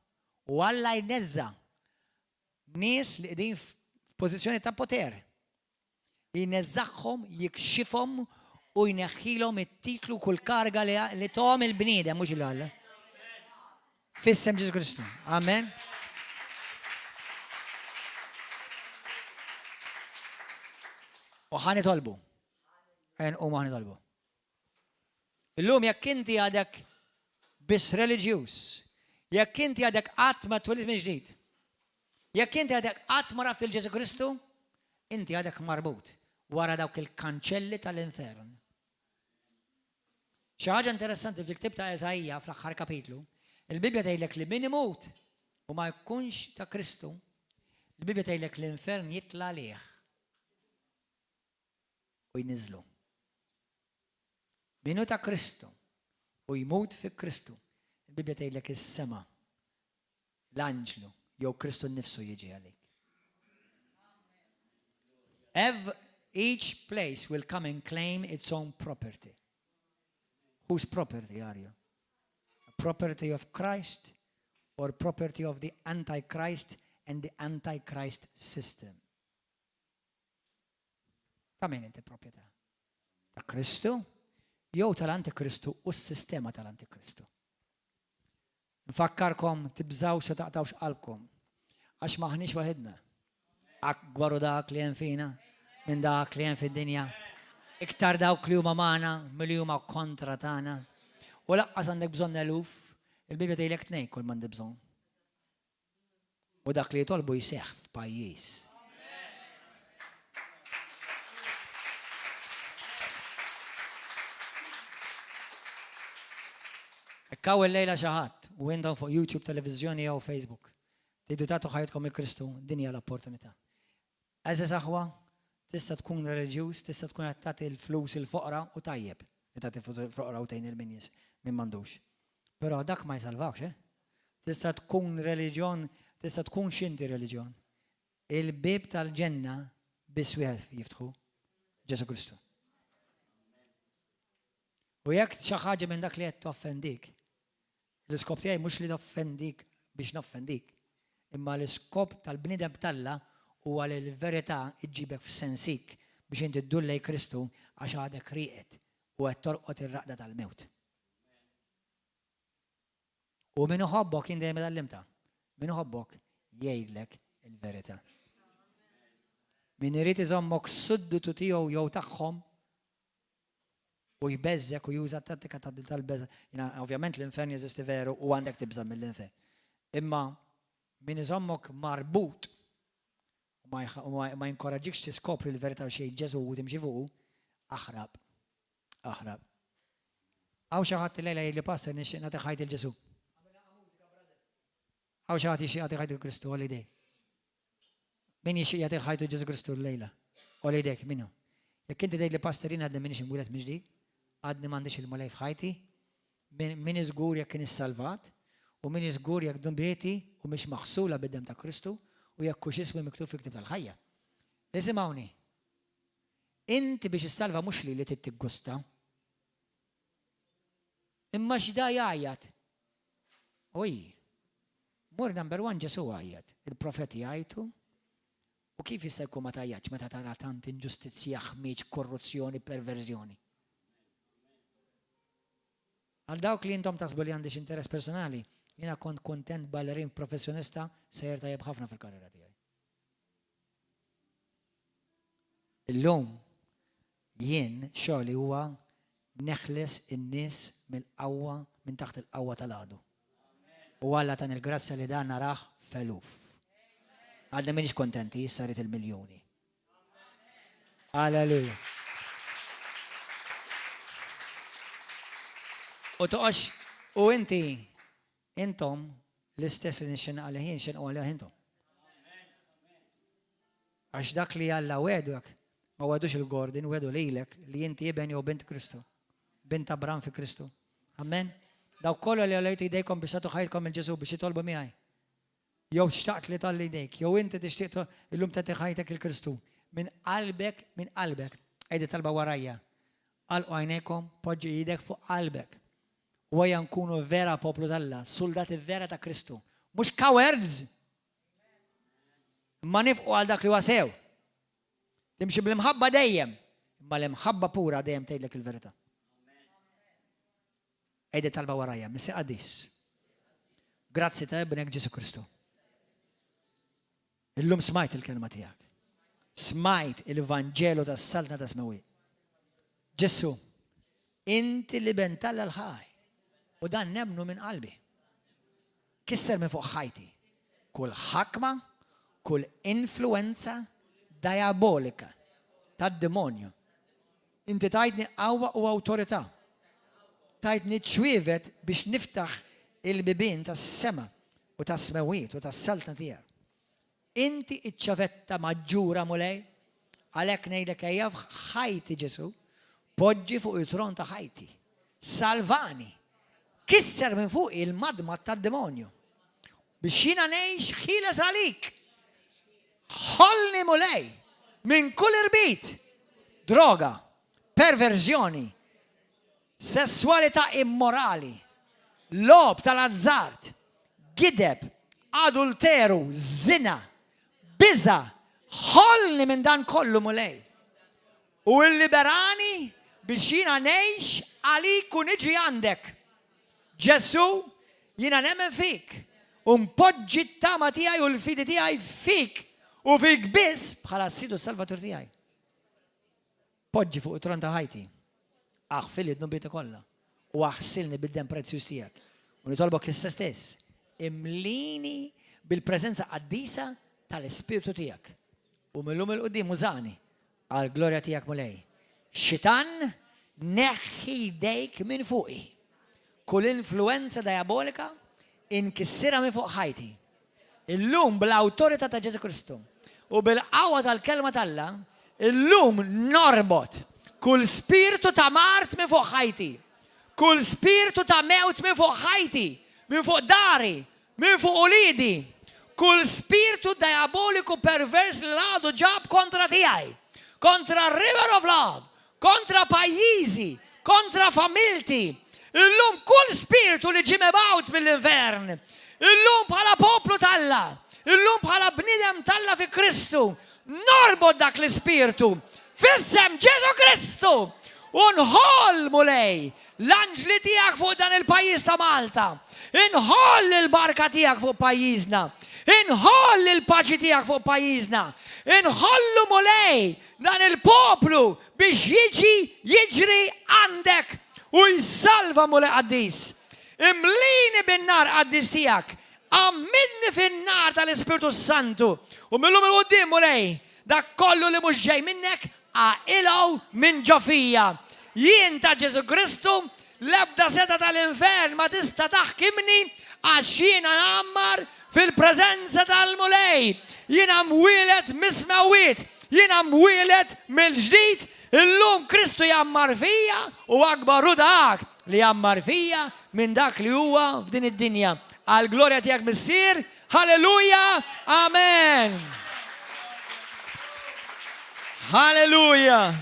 U Alla jneżża. Nies li qegħdin f'pożizzjoni ta' poter. Jneżżagħhom, jikxifhom u jneħħilhom it-titlu kull karga li, li tom il-bniedem, mhux il-Alla. F'isem Ġesù Kristu. Amen. U ħa nitolbu. Ejja nqumu ħa nitolbu. Illum jekk inti għadek biss reliġjuż, jekk inti għadek qatt ma twelidt minn ġdid, jekk inti għadek qatt ma raft il-Ġesu Kristu, inti għadek marbut wara dawk il-kanċelli tal-infern. Xi ħaġa interessanti fil-ktib ta' Eżaija fl-aħħar kapitlu, il-Bibbja tgħidlek li min imut u ma jkunx ta' Kristu, il-Bibbja tgħidlek l-infern jitla' għalih u jniżlu. Min hu ta' Kristu u jmut fi Kristu, il-Bibbja tgħidlek is-sema, l-anġlu jew Kristu nnifsu jiġi għalik. Ev each place will come and claim its own property. Whose property are you? A property of Christ or property of the Antichrist and the Antichrist system? Ta' min inti proprjetà? Ta' Kristu jew tal-Antikristu u s-sistema tal-Antikristu? Nfakkarkom tibżgħux u taqtgħux qalbkom għax m'aħniex waħidna. Akbar hu dak li hemm fina minn dak li hemm fid-dinja. Iktar dawk li huma magħna milli huma kontra tagħna. U laqqas għandek bżonn eluf, il-Bibbja tgħidlek tnejn kull m'għandi bżonn. U dak li jitolbu jseħħ f'pajjiż. Hekk hawn illejla xi ħadd u intom fuq YouTube, televiżjoni jew Facebook. Tridu tagħtu ħajjitkom lil Kristu, din hija l-opportunità. Għeżież aħwa, tista' tkun reliġjuż, tista' tkun qed tagħti l-flus il-foqra u tajjeb li tagħti flus il-foqra u tgħin lil min min m'għandux. Però dak ma jsalvakx, eh? Tista' tkun reliġjon, tista' tkun x'inti reliġjon. Il-bieb tal-ġenna biss wieħed jiftħu, Ġesù Kristu. U jekk xi ħaġa minn dak li qed toffendik, l-iskop tiegħi mhux li noffendik biex noffendik, imma l-iskop tal-bniedem t'Alla huwa li l-verità ġġibek f'sensik biex inti ddur lejn Kristu għax għadek rieqed u qed torqod ir-raqda tal-mewt. U min iħobbok, jien dejjem tgħallimtha, min iħobbok jgħidlek il-verità. Min irid iżommok sudditu tiegħu jew tagħhom u jbeżżek u juża t-tattika tal-beża'. Ovvjament l-infern jeżisti veru u għandek tibża' mill-infern. Imma min iżommok marbut u ma jinkoraġġikx tiskopri l-verità u xejn Ġesù u timxi fuqu, aħrab. Aħrab. Hawn xi ħadd illejla jgħidli pastor nixtieq nagħti ħajti 'l Ġesù. Hawn xi ħadd jixtieq jagħti ħajtu 'l Kristu, għolli idejk. Min jixtieq jagħti ħajtu Ġesù Kristu llejla? Għolli idejk, min hu? Jekk inti tgħidli pastor jien għadni m'iniex imwieled mill-ġdid, għadni m'għandix il-Mulej f'ħajti, min żgur jekk inix salvat, u min żgur jekk dnubieti humiex maħsula bid-demm ta' Kristu u jekk hux ismi miktub fil-ktieb tal-ħajja. Isimgħuni. Inti biex issalva mhux lili trid tiggusta. Imma x'da jgħajjat? Oj, mur number one Ġesù għajjat, il-profeti jgħajtu, u kif jista' jkun ma tgħajjatx meta tara tant inġustizzja, ħmieġ, korruzzjoni, perverżjoni? Għal dawk li intom taħsbu li għandi interess personali, jiena kont kontent ballerin professjonista sejjer tajjeb ħafna fil-karriera tiegħi. Illum jien xogħli huwa neħles in-nies mill-qawwa minn taħt il-qawwa tal-għadu. U Alla tani l-grazzja li dan narah f'eluf. Għadni m'iniex kontenti, issa rrid il-miljuni. Alleluja. U toqgħodx u inti intom l-istess li nixxenaq għalih jien xenqu għalih intom. Għax dak li Alla wegħdek, ma wegħdux il-Gordon, wegħdu lilek li inti iben jew bint Kristu. Bint Abram fi Kristu. Amen. Dawk kollha li għolejtu jdejkom biex tagħtu ħajtkom il Ġesù biex jitolbu miegħi. Jew xtaqt li tgħolli jdejk, jew inti tixtieq illum tagħti ħajtek il Kristu. Minn qalbek, minn qalbek. Għidi talba warajja. Għalqu għajnejkom, poġġi idek fuq qalbek. U ejja nkunu vera poplu t'Alla, suldati vera ta' Kristu. Mhux cowards! Imma nifqu għal dak li huwa sew. Timxi bl-imħabba dejjem, imma l-imħabba pura dejjem tgħidlek il-verità. Għid it-talba warajja, Missier Qaddis. Grazzi ta' ibnek Ġesu Kristu. Illum smajt il-kelma tiegħek. Smajt il-Vanġelu tas-Saltna tas-Smewwiet. Ġesu, inti l-Iben t'Alla l-ħaj. U dan nemmnu minn qalbi. Kisser minn fuq ħajti. Kull ħakma, kull influenza diabolika tad-demonju. Inti tajtni qawwa u awtorità. Tajtni ċwievet biex niftaħ il-bibien tas-sema u tas-smewwiet u tas-saltna tiegħek. Inti iċ-ċavetta maġġura Mulej, għalhekk ngħidlek ejja f'ħajti Ġesu, poġġi fuq it-tron ta' ħajti. Salvani. Kisser minn fuq il-madmad tad-demonju. Biex jiena ngħix ħieles għalik. Ħollni Mulej minn kull irbit, droga, perverżjoni, sesswalità immorali, logħob tal-azzard, gideb, adulteru, zina, biża, ħollni minn dan kollu Mulej. U illiberani biex jiena ngħix għalik u niġi għandek. Ġesu, jiena nemmen fik u npoġġi t-tama tiegħi u l-fidi tiegħi fik u fik biss bħala s-Sid u Salvatur tiegħi. Poġġi fuq it-tron ta' ħajti. Aħfirli dnubieti kollha u aħsilni bid-demm prezzjuż tiegħek. U nitolbok issa stess, imlini bil-preżenza qaddisa tal-Ispirtu tiegħek. U millum 'il quddiem użani għal glorja tiegħek Mulej. Xitan, neħħi jdejk minn fuqi. Kull influenza diabolika inkissira minn fuq ħajti. Illum bl-awtorità ta' Ġesu Kristu u bil-qawwa tal-kelma t'Alla, illum norbot kull spirtu ta' mard minn fuq ħajti, kull spirtu ta' mewt minn fuq ħajti, minn fuq dari, minn fuq uliedi, kull spirtu diaboliku pervers li l-għadu ġab kontra tiegħi, kontra River of Love, kontra pajjiżi, kontra familti. Illum kull spirtu li ġie mibgħut mill-infern, illum bħala poplu t'Alla, illum bħala bniedem t'Alla fi Kristu, norbot dak l-ispirtu f'isem Ġesu Kristu u nħoll Mulej l-anġli tiegħek fuq dan il-pajjiż ta' Malta. Inħoll il-barka tiegħek fuq pajjiżna. Inħoll il-paċi tiegħek fuq pajjiżna. Inħollu Mulej dan il-poplu biex jiġi jiġri għandek u jsalva Mulej qaddis. Imlini bin-nar qaddis tiegħek. Għammidni fin-nar tal-Ispirtu Santu. U millum 'il quddiem Mulej, dak kollu li mhux ġej minnek aqilgħu minn ġo fija. Jien ta' Ġesu Kristu, l-ebda setgħa tal-infern ma tista' taħkimni għax jiena ngħammar fil-preżenza tal-Mulej. Jiena mwieled mis-smewwiet, jiena mwieled mill-ġdid, illum Kristu jgħammar fija u akbar hu dak li jgħammar fija minn dak li huwa f'din id-dinja. Għal glorja tiegħek Missier, halleluja, amen. Halleluja.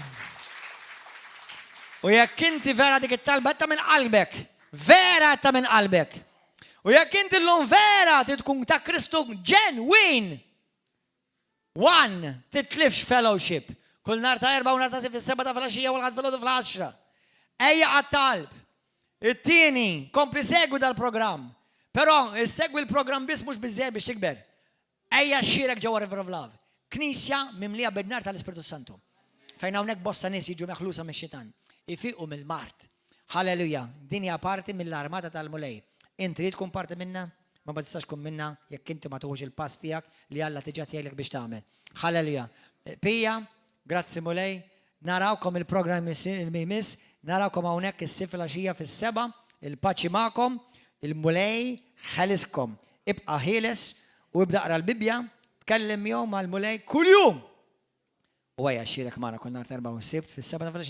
U jekk inti vera dik it-talba ta' minn qalbek, vera ta' minn qalbek. U jekk inti llum vera tkun ta' Kristu ġenwin. One, titlifx fellowship. Kull nhar ta' Erbgħa u nhar ta' Sibt fis-7 ta' filgħaxija u l-Ħadd filgħodu fl-10. Ejja għat-talb. It-tieni, kompli segwi dal-programm. Però, segwi l-programm biss mhux biżżejjed biex tikber. Ejja xxierek ġewwa River of Love. Knisja mimlija bin-nar tal-Ispirtu Santu. Fejn hawnhekk bosta nies jiġu meħlusa mix-xitan. Ifiqu mill-mard. Halleluja. Din hija parti mill-armata tal-Mulej. Inti trid tkun parti minna? Ma tistax tkun minna jekk inti ma tuħux il-pass tiegħek li Alla diġà jgħidlek biex tagħmel. Halleluja. Pija, grazzi Mulej. Narawkom il-programm il-mimis, narawkom hawnhekk is-Sibt filgħaxija fis-7, il-paċi magħkom, il-Mulej ħeliskom. Ibqa' ħieles u ibda qra l-Bibbja, tkellem miegħu mal-Mulej kuljum. U ejja xxierek magħna kull nhar ta' Erbgħa u Sibt fis-7 ta' filgħaxija.